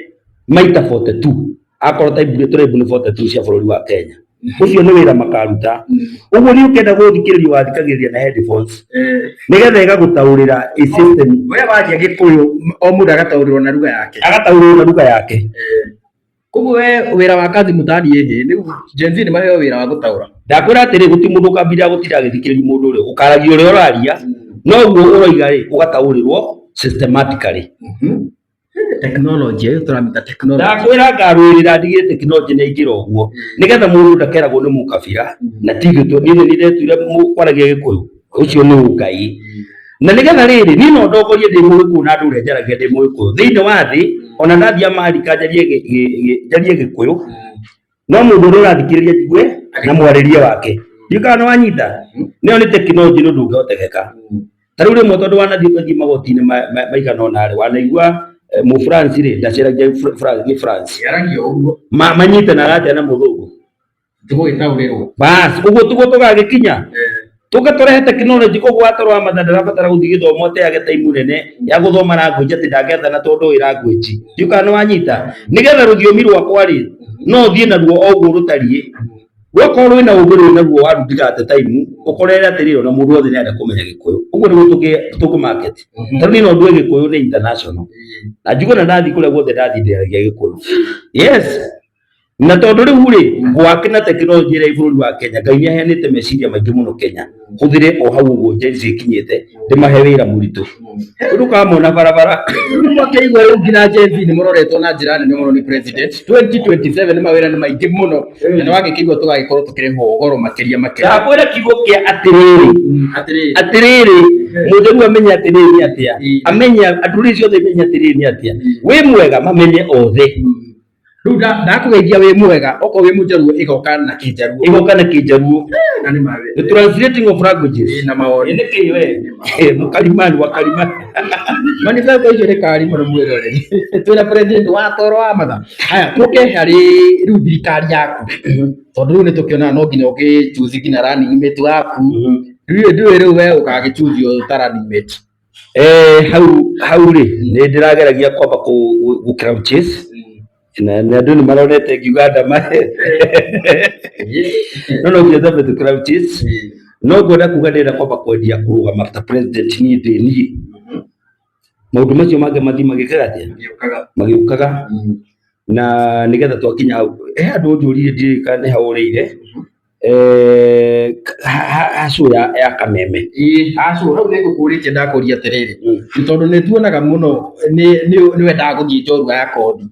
[SPEAKER 2] maita 42 akorwo ta tribe nĩ 42 cia bũrũri wa Kenya. Ũcio nĩ wĩra makaruta. Ũguo nĩ ũkĩenda gũthikĩrĩria wathikagĩrĩria na headphones nĩgetha ĩgagũtaũrĩra ĩ system.
[SPEAKER 1] We waria gĩkũyũ o mũndũ agataũrĩrwo na lugha yake.
[SPEAKER 2] Agataũrĩrwo na lugha yake.
[SPEAKER 1] Koguo we wĩra wa kazi mtaani ĩhĩ rĩu Gen Z nĩ maheo wĩra wa gũtaũra.
[SPEAKER 2] Ndakwĩra atĩrĩ gũtirĩ mũndũ ũkambĩrĩria gũtinda agĩthikĩrĩria mũndũ ũrĩa ũkaragia ũrĩa ũraria noguo ũroiga rĩ ũgataũrĩrwo systematically.
[SPEAKER 1] Technology ĩyo tũramĩta technology.
[SPEAKER 2] Ndakwĩra ngarũĩrĩra ndigĩre technology nĩ yaingĩra ũguo nĩgetha mũndũ ndakeragwo nĩ mũkabira na ti ithuĩ niĩ nĩ ndetuire kwaragia gĩkũyũ ũcio nĩ ũngai na nĩgetha rĩrĩ niĩ no ndongorie ndĩ mũgĩkũyũ na ndũre njaragia ndĩ mũgĩkũyũ thĩinĩ wa thĩ ona ndathiĩ Amerika njarie gĩkũyũ no mũndũ ũrĩa ũrathikĩrĩria njigue na mwarĩrie wake ndiũĩ kana nĩ wanyita nĩyo nĩ tekinoronjĩ nĩ ũndũ ũngĩhotekeka ta rĩu rĩmwe tondũ wanathiĩ ũgathiĩ magoti-inĩ maigana ũna rĩ wanaigua mũfrance rĩ ndaceragia gĩ France
[SPEAKER 1] Yaragia ũguo.
[SPEAKER 2] Manyitanaga atĩa na mũthũngũ
[SPEAKER 1] Tũgũgĩtaũrĩrwo.
[SPEAKER 2] Bas, ũguo tiguo tũgagĩkinya tũke tũrehe tekinoronjĩ koguo watoro wa matha ndarabatara gũthiĩ gĩthomo ateage time nene ya gũthoma language atĩ ndangĩathana tondũ ũĩ language ndiũĩ kana nĩ wanyita nĩgetha rũthiomi rwakwa rĩ no thiĩ naruo o ũguo rũtariĩ rwakorwo rwĩna ũgĩ rwĩ naruo waru ndigate time ũkorere atĩrĩrĩ ona mũndũ wothe nĩarenda kũmenya gĩkũyũ ũguo nĩguo tũkũ market ta rĩu niĩ no ndue gĩkũyũ nĩ international na njigue na ndathiĩ kũrĩa guothe ndathiĩ ndĩaragia gĩkũyũ yes na tondũ rĩu rĩ gwake na tekinoronjĩ ĩrĩa ĩ bũrũri wa Kenya Ngai nĩ aheanĩte meciria maingĩ mũno Kenya hũthĩre o hau ũguo Gen Z ĩkinyĩte ndĩmahe wĩra mũritũ ndũkamona barabara
[SPEAKER 1] Rĩu mwakĩigua rĩu nginya Gen Z nĩ mũroretwo na njĩra nene mũno nĩ president 2027 nĩ mawĩra nĩ maingĩ mũno na nĩ wagĩkĩigua tũgagĩkorwo tũkĩrĩhwo goro makĩria makĩria.
[SPEAKER 2] Ndakwĩra kiugo kĩa atĩrĩrĩ
[SPEAKER 1] Atĩrĩrĩ.
[SPEAKER 2] Atĩrĩrĩ mũndũ amenye atĩrĩrĩ nĩ atĩa amenye andũ ciothe imenye atĩrĩrĩ nĩ atĩa wĩ mwega mamenye othe.
[SPEAKER 1] Rĩu ndakũgeithia wĩ mwega okorwo wĩ mũjaruo ĩgoka na kĩnjaruo.
[SPEAKER 2] Ĩgoka na kĩnjaruo.
[SPEAKER 1] Na nĩ mawe.
[SPEAKER 2] The translating of languages.
[SPEAKER 1] Na mawoni.
[SPEAKER 2] Nĩ kĩ we? Mũkarimani wa karimani.
[SPEAKER 1] Manifesto icio nĩ kari mũno mwĩroreri. Twĩna president wa toro wa matha. Haya tũke harĩ rĩu thirikari yaku. Tondũ rĩu nĩ tũkĩonaga no nginya ũgĩ choose nginya running mate waku. Rĩu ndũĩ rĩu we ũgagĩ choose ta running mate.
[SPEAKER 2] Hau rĩ nĩ ndĩrageragia kwamba gũ crown chase na andũ nĩ maronete ngiuga ndamahe no nginya twambe tũ crown chase no ngwenda kuga ndĩrenda kwamba kwendia kũrũgama ta president niĩ ndĩ niĩ maũndũ macio mangĩ mathiĩ magĩkaga atĩa magĩũkaga na nĩgetha twakinya hau he andũ njũririe ndiũĩ kana nĩ haũrĩire hacũ ya Kameme.
[SPEAKER 1] Ĩĩ hacũ hau nĩ ngũkũrĩtie ndakũria atĩrĩrĩ nĩ tondũ nĩ tuonaga mũno nĩ wendaga gũthiĩ njorua ya kothi.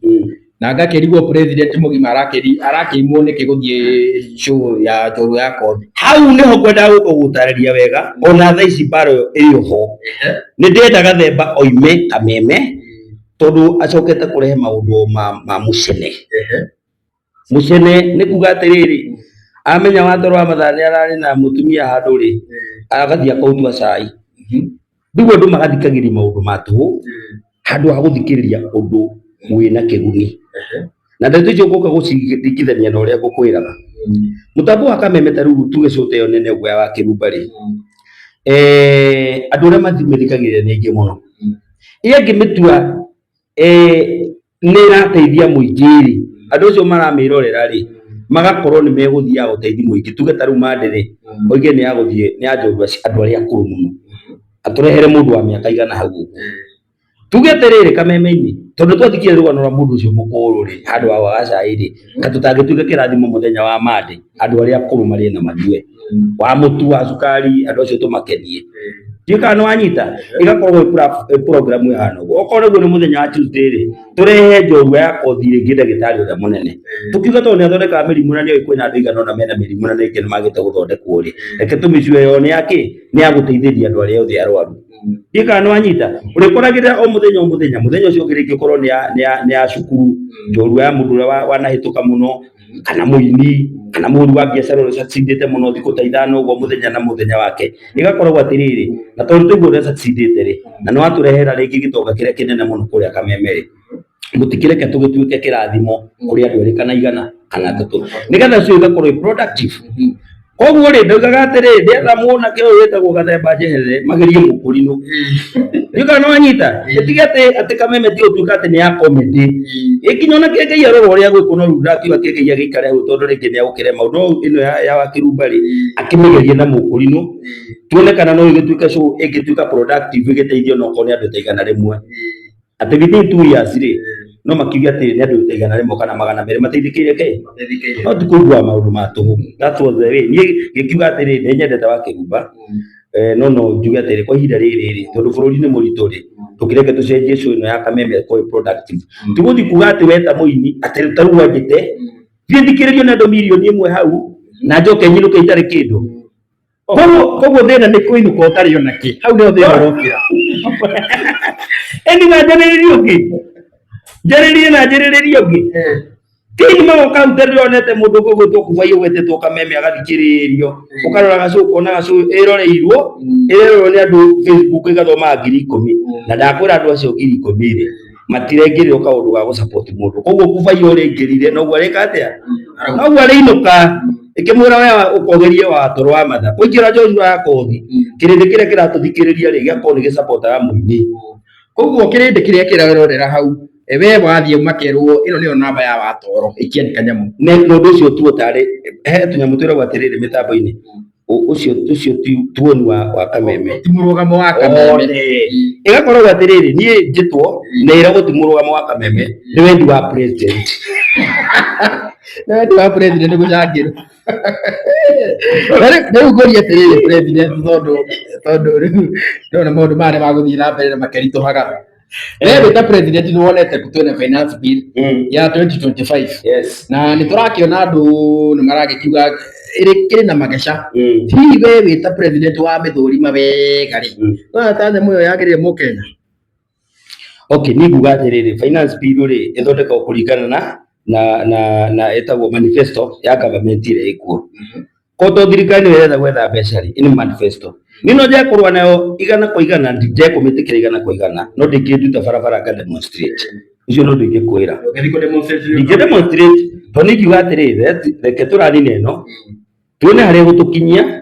[SPEAKER 1] Na ngakĩrigwo president mũgima arakĩimwo nĩkĩ gũthiĩ show ya njorua ya kothi.
[SPEAKER 2] Hau nĩho ngwendaga gũka gũtarĩria wega, ona thaa ici mbara ĩyo ĩrĩ ho. Nĩ ndĩrenda Gathemba oime Kameme tondũ acokete kũrehe maũndũ ma mũcene. Mũcene nĩ kuga atĩrĩrĩ, amenya watoro wa mathaa nĩ ararĩ na mũtumia handũ rĩ, agathiĩ akautua cai. Rĩu andũ magathikagĩrĩria maũndũ ma tũhũ handũ ha gũthikĩrĩria ũndũ wĩna kĩguni. Na ndeto icio ngũka gũciringithania na ũrĩa ngũkwĩraga. Mũtambo wa Kameme ta rĩu tuge show ta ĩyo nene ũguo ya Wakĩrumba rĩ, andũ arĩa mamĩthikagĩrĩria nĩ aingĩ mũno. Ĩ angĩmĩtua nĩ ĩrateithia mũingĩ rĩ, andũ acio maramĩrorera rĩ, magakorwo nĩ megũthiaga gũteithia mũingĩ. Tuge ta rĩu Monday rĩ, oige nĩ ya gũthiĩ nĩ ya njorua cia andũ arĩa akũrũ mũno, atũrehere mũndũ wa mĩaka igana hau ũguo. Tuge atĩrĩrĩ Kameme-inĩ, tondũ twathikire rũgano rwa mũndũ ũcio mũkũrũ rĩ, handũ ha kwaga cai rĩ, ka tũtangĩtuĩka kĩrathimo mũthenya wa Monday, andũ arĩa akũrũ marĩe na manyue, wa mũtu wa cukari, andũ acio tũmakenie. Ndiũĩ kana nĩ wanyita, ĩgakorwo ĩ program ĩhana ũguo. Okorwo rĩu nĩ mũthenya wa Tuesday rĩ, tũrehe njorua ya kothi rĩngĩ ndagĩtarĩ ũrĩa mũnene. Tũkiuga tondũ nĩ athondekaga mĩrimũ na nĩoĩ kwĩna andũ aigana ũna mena mĩrimũ na rĩngĩ nĩ magĩte gũthondekwo rĩ, reke tũmĩcue yo nĩ ya kĩ? Nĩ ya gũteithĩrĩria andũ arĩa othe arwaru. Ndiũĩ kana nĩ wanyita, ũrĩkoragĩrĩra o mũthenya o mũthenya, mũthenya ũcio ũngĩ rĩngĩ ũkorwo nĩ ya cukuru, njorua ya mũndũ ũrĩa wanahĩtũka mũno, kana mũini, kana mũhũri wa biacara ũrĩa ũsucceedĩte mũno thikũ ta ithano ũguo mũthenya na mũthenya wake. Ĩgakoragwo atĩrĩrĩ, na tondũ twaigua ũrĩa succeedĩte rĩ, na nĩ watũrehera rĩngĩ gĩtonga kĩrĩa kĩnene mũno kũrĩa Kameme rĩ, mũtikĩreke tũgĩtuĩke kĩrathimo kũrĩ andũ erĩ kana igana kana atatũ, nĩgetha cio igakorwo ĩ productive. Koguo rĩ, ndaugaga atĩrĩ, ndĩretha mwanake ũyũ wĩtagwo Gathemba njeherere magerie mũkũrinũ. Ndiũĩ kana nĩwanyita? Ĩtige atĩ Kameme ti gũtuĩka atĩ nĩ ya comedy. Ĩ nginya ona Kĩengei arora ũrĩa gwĩkwo no rĩu ndakiuga Kĩengei agĩikare hau tondũ rĩngĩ nĩ egũkĩrema ũndũ ĩno ya Wakĩrumba rĩ, akĩmĩgerie na mũkũrinũ, tuone kana no ĩgĩtuĩke show ĩngĩtuĩka productive ĩgĩteithie onokorwo nĩ andũ ta 100. Atĩ within 2 years rĩ, no makiuge atĩ nĩ andũ ta 100 kana 200 mateithĩkĩire kĩ? No ti kũiguaga maũndũ ma tũhũ. That was the way. Niĩ ngĩkiuga atĩrĩ, nĩ nyendete Wakĩrumba, no no njuge atĩrĩ, kwa ihinda rĩrĩ rĩ, tondũ bũrũri nĩ mũritũ rĩ, tũkĩreke tũcenjie show ĩno ya Kameme ĩkorwo ĩ productive. Ti gũthiĩ kuga atĩ weta mũini, atĩ ta rĩu wanjĩte, thiĩ thikĩrĩrio nĩ andũ 1 mirioni hau, na njoke nyinũke itarĩ kĩndũ.
[SPEAKER 1] Koguo thĩna nĩ kũinũka ũtarĩ ona kĩ. Hau nĩho thĩna ũrokĩra.
[SPEAKER 2] Ĩni na njarĩrĩrie ũngĩ. Njarĩrĩrie na njarĩrĩrie ũngĩ. Tini magoka hau tondũ ndĩronete mũndũ ũgũgwĩtwo Kubai ũgwĩtĩtwo Kameme agathikĩrĩrio. Ũkarora gacũ ũkona gacũ ĩroreirwo, ĩrerorwo nĩ andũ Facebook ĩgathomaga 10,000. Na ndakwĩra andũ acio 10,000 rĩ, matiraingĩrĩrwo kaũndũ ga gũ support mũndũ. Koguo Kubai ũrĩa aingĩrire noguo arĩka atĩa? Noguo arĩinũka. Ĩkĩmwĩra we ũkogerie wa toro wa matha. Kũingĩra Joshua ya kothi. Kĩrĩndĩ kĩrĩa kĩratũthikĩrĩria rĩ, gĩakorwo nĩ gĩsupportaga mũini.
[SPEAKER 1] Koguo kĩrĩndĩ kĩrĩa kĩrerorera hau, we wathiĩ makerwo ĩno nĩyo namba ya watoro, ikia kanyamũ.
[SPEAKER 2] Nĩ ũndũ ũcio tuo tarĩ he tũnyamũ twĩragwo atĩrĩrĩ mĩtambo-inĩ, ũcio ũcio ti woni wa Kameme.
[SPEAKER 1] Ti mũrũgamo wa Kameme.
[SPEAKER 2] One. Ĩgakoragwo atĩrĩrĩ, niĩ njĩtwo na ĩragwo ti mũrũgamo wa Kameme, nĩ wendi wa president.
[SPEAKER 1] Nĩ wendi wa president gũcangĩrwo. Rĩu ngũrie atĩrĩrĩ president tondũ rĩu ndĩrona maũndũ maya nĩ magũthiĩ na mbere na makĩritũhaga. We wĩ ta president nĩ wonete twĩna finance bill ya 2025.
[SPEAKER 2] Yes.
[SPEAKER 1] Na nĩ tũrakĩona andũ nĩ maragĩkiuga kĩrĩ na mageca. Hihi we wĩ ta president wa mĩthũrima wega rĩ, wona ta nyamũ ĩyo yagĩrĩire mũkenya?
[SPEAKER 2] Okay, niĩ nguga atĩrĩrĩ, finance bill rĩ, ĩthondekagwo kũringana na ĩtagwo manifesto ya government ĩrĩa ĩkuo. Ko to thirikari nĩyo ĩretha gwetha mbeca rĩ, ĩno manifesto. Niĩ no njage kũrũa nayo 100%, ndekũmĩtĩkĩra 100%, no ndingĩnduta barabara nga demonstrate. Ũcio nĩ ũndũ ingĩkwĩra. Ndingĩ demonstrate, tondũ niĩ ingiuga atĩrĩrĩ, reke tũranine ĩno, tuone harĩa ĩgũtũkinyia,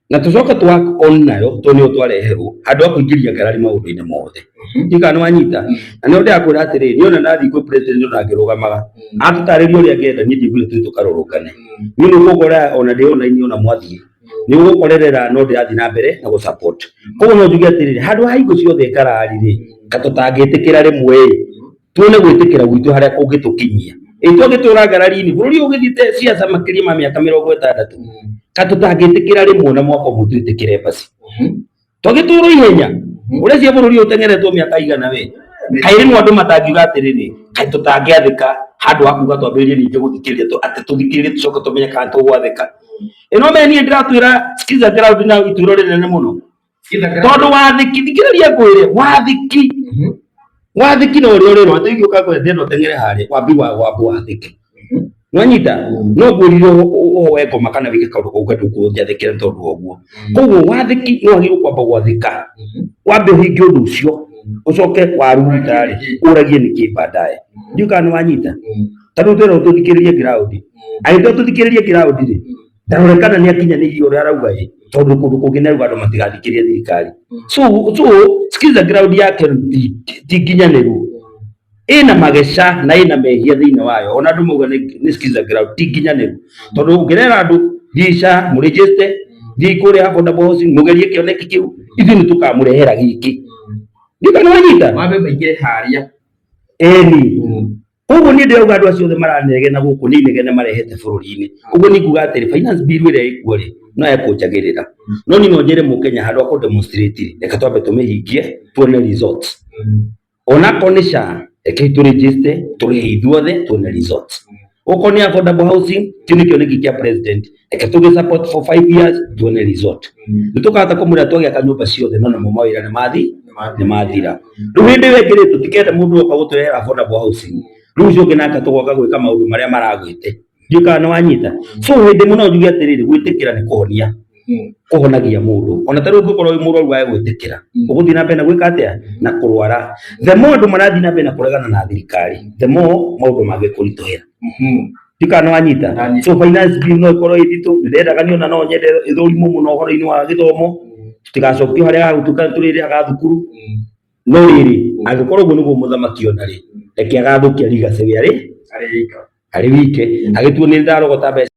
[SPEAKER 2] na tũcoke tũ work on nayo tondũ nĩyo twareherwo, handũ ha kũingĩria ngarari maũndũ-inĩ mothe. Ndiũĩ kana nĩ wanyita? Na nĩho ndĩrakwĩra atĩrĩrĩ, niĩ ona ndathiĩ kwĩ president ona ngĩrũgamaga, atũtarĩria ũrĩa angĩenda, niĩ ndiaiguire tũthiĩ tũkarũrũngane. Niĩ nĩ ũgũkora ona ndĩ online ona mwathiĩ, nĩ ũgũkorerera no ndĩrathiĩ na mbere na gũ support. Koguo no njuge atĩrĩrĩ, handũ ha hingo ciothe ngarari rĩ, ka tũtangĩtĩkĩra rĩmwe ĩ, tuone gwĩtĩkĩra gwitũ harĩa kũngĩtũkinyia. Ĩ twagĩtũra ngarari-inĩ, bũrũri ũyũ ũgĩthiĩte siasa makĩria ma mĩaka 60, ka tũtangĩtĩkĩra rĩmwe na mwaka ũmwe twĩtĩkĩre basi. Twagĩtũrwo ihenya, ũreciria bũrũri ũyũ ũteng'eretwo mĩaka igana we? Kaĩ rĩmwe andũ matangiuga atĩrĩrĩ, kaĩ tũtangĩathĩka Handũ ha kuga twambĩrĩrie ningĩ gũthikĩrĩria atĩ tũthikĩrĩrie tũcoke tũmenye kana tũgwathĩka. Ĩno me niĩ ndĩratwĩra skiza ground na ituĩro rĩnene mũno. Tondũ wathĩki, thikĩrĩria ngwĩre, wathĩki wathĩki no ũrĩa ũrĩrwo atĩ ingĩũka ngwĩre ndĩrenda ũteng'ere harĩa wambi wa wambo wathĩki. Nwanyita no ngwĩrire ũhoe ngoma kana wĩke kaũndũ kau ũngĩenda kũnjathĩkĩra tondũ wa ũguo. Koguo wathĩki nĩ wagĩrĩirwo kwamba gwathĩka, wambe ũhingie ũndũ ũcio, ũcoke waruta rĩ ũragie nĩkĩ baadaye. Ndiũĩ kana nĩ wanyita. Ta rĩu twĩrwo tũthikĩrĩrie ground, angĩkorwo tũthikĩrĩrie ground rĩ, tarore kana nĩ akinyanĩirie ũrĩa arauga ĩ, tondũ kũndũ kũngĩ nĩ arauga andũ matigathikĩrĩrie thirikari. So sikiza ground yake ti nginyanĩru, ĩna mageca na ĩna mehia thĩinĩ wayo. Ona andũ mauga nĩ sikiza ground ti nginyanĩru, tondũ ũngĩrera andũ thiĩ SHA mũregister, thiĩ kũrĩa affordable housing mũgerie kĩoneki kĩu, ithuĩ nĩ tũkamũrehera gĩkĩ. Ndiũĩ kana wanyita.
[SPEAKER 1] Mambe maingĩre harĩa.
[SPEAKER 2] Ĩni. Koguo niĩ ndĩrauga andũ acio othe maranegena gũkũ nĩ inegene marehete bũrũri-inĩ. Ũguo nĩ kuga atĩrĩ, finance bill ĩrĩa ĩkuo rĩ, no ĩkũnjagĩrĩra. No niĩ no njĩre mũkenya handũ ha kũ demonstrate rĩ, reke twambe tũmĩhingie tuone results. Onakorwo nĩ SHA, rekei tũ register tũrĩhe ithuothe tuone results. Okorwo nĩ affordable housing, kĩu nĩ kĩoneki kĩa president, reke tũgĩ support for 5 years tuone result. Nĩ tũkahota kũmwĩra twagĩaka nyũmba ciothe no namo mawĩra nĩ mathi nĩ mathira. Rĩu hĩndĩ ĩyo ĩngĩ rĩ, tũtikenda mũndũ oka gũtũrehera affordable housing. Rĩu ũcio ũngĩ nake tũgoka gwĩka maũndũ marĩa maragwĩte. Ndiũĩ kana nĩ wanyita. So hĩndĩ ĩmwe no njuge atĩrĩrĩ, gwĩtĩkĩra nĩ kũhonia, kũhonagia mũndũ. Ona ta rĩu ũngĩkorwo wĩ mũrwaru wage gwĩtĩkĩra, ũgũthiĩ na mbere na gwĩka atĩa? Na kũrwara. The more andũ marathiĩ na mbere na kũregana na thirikari, the more maũndũ mangĩkũritũhĩra. Ndiũĩ kana nĩ wanyita.
[SPEAKER 1] Ndanyita.
[SPEAKER 2] So finance bill no ĩkorwo ĩ nditũ, ndĩrendaga niĩ ona no nyende ĩthũrimwo mũno ũhoro-inĩ wa gĩthomo, tũtigacokio harĩa hagũtuĩka tũrĩrĩhaga thukuru. No rĩrĩ, angĩkorwo ũguo nĩguo mũthamaki ona rĩ, reke agathũkia legacy we arĩ
[SPEAKER 1] Arĩ wika.
[SPEAKER 2] Arĩ wike, agĩtuo nĩ ndarogota mbeca.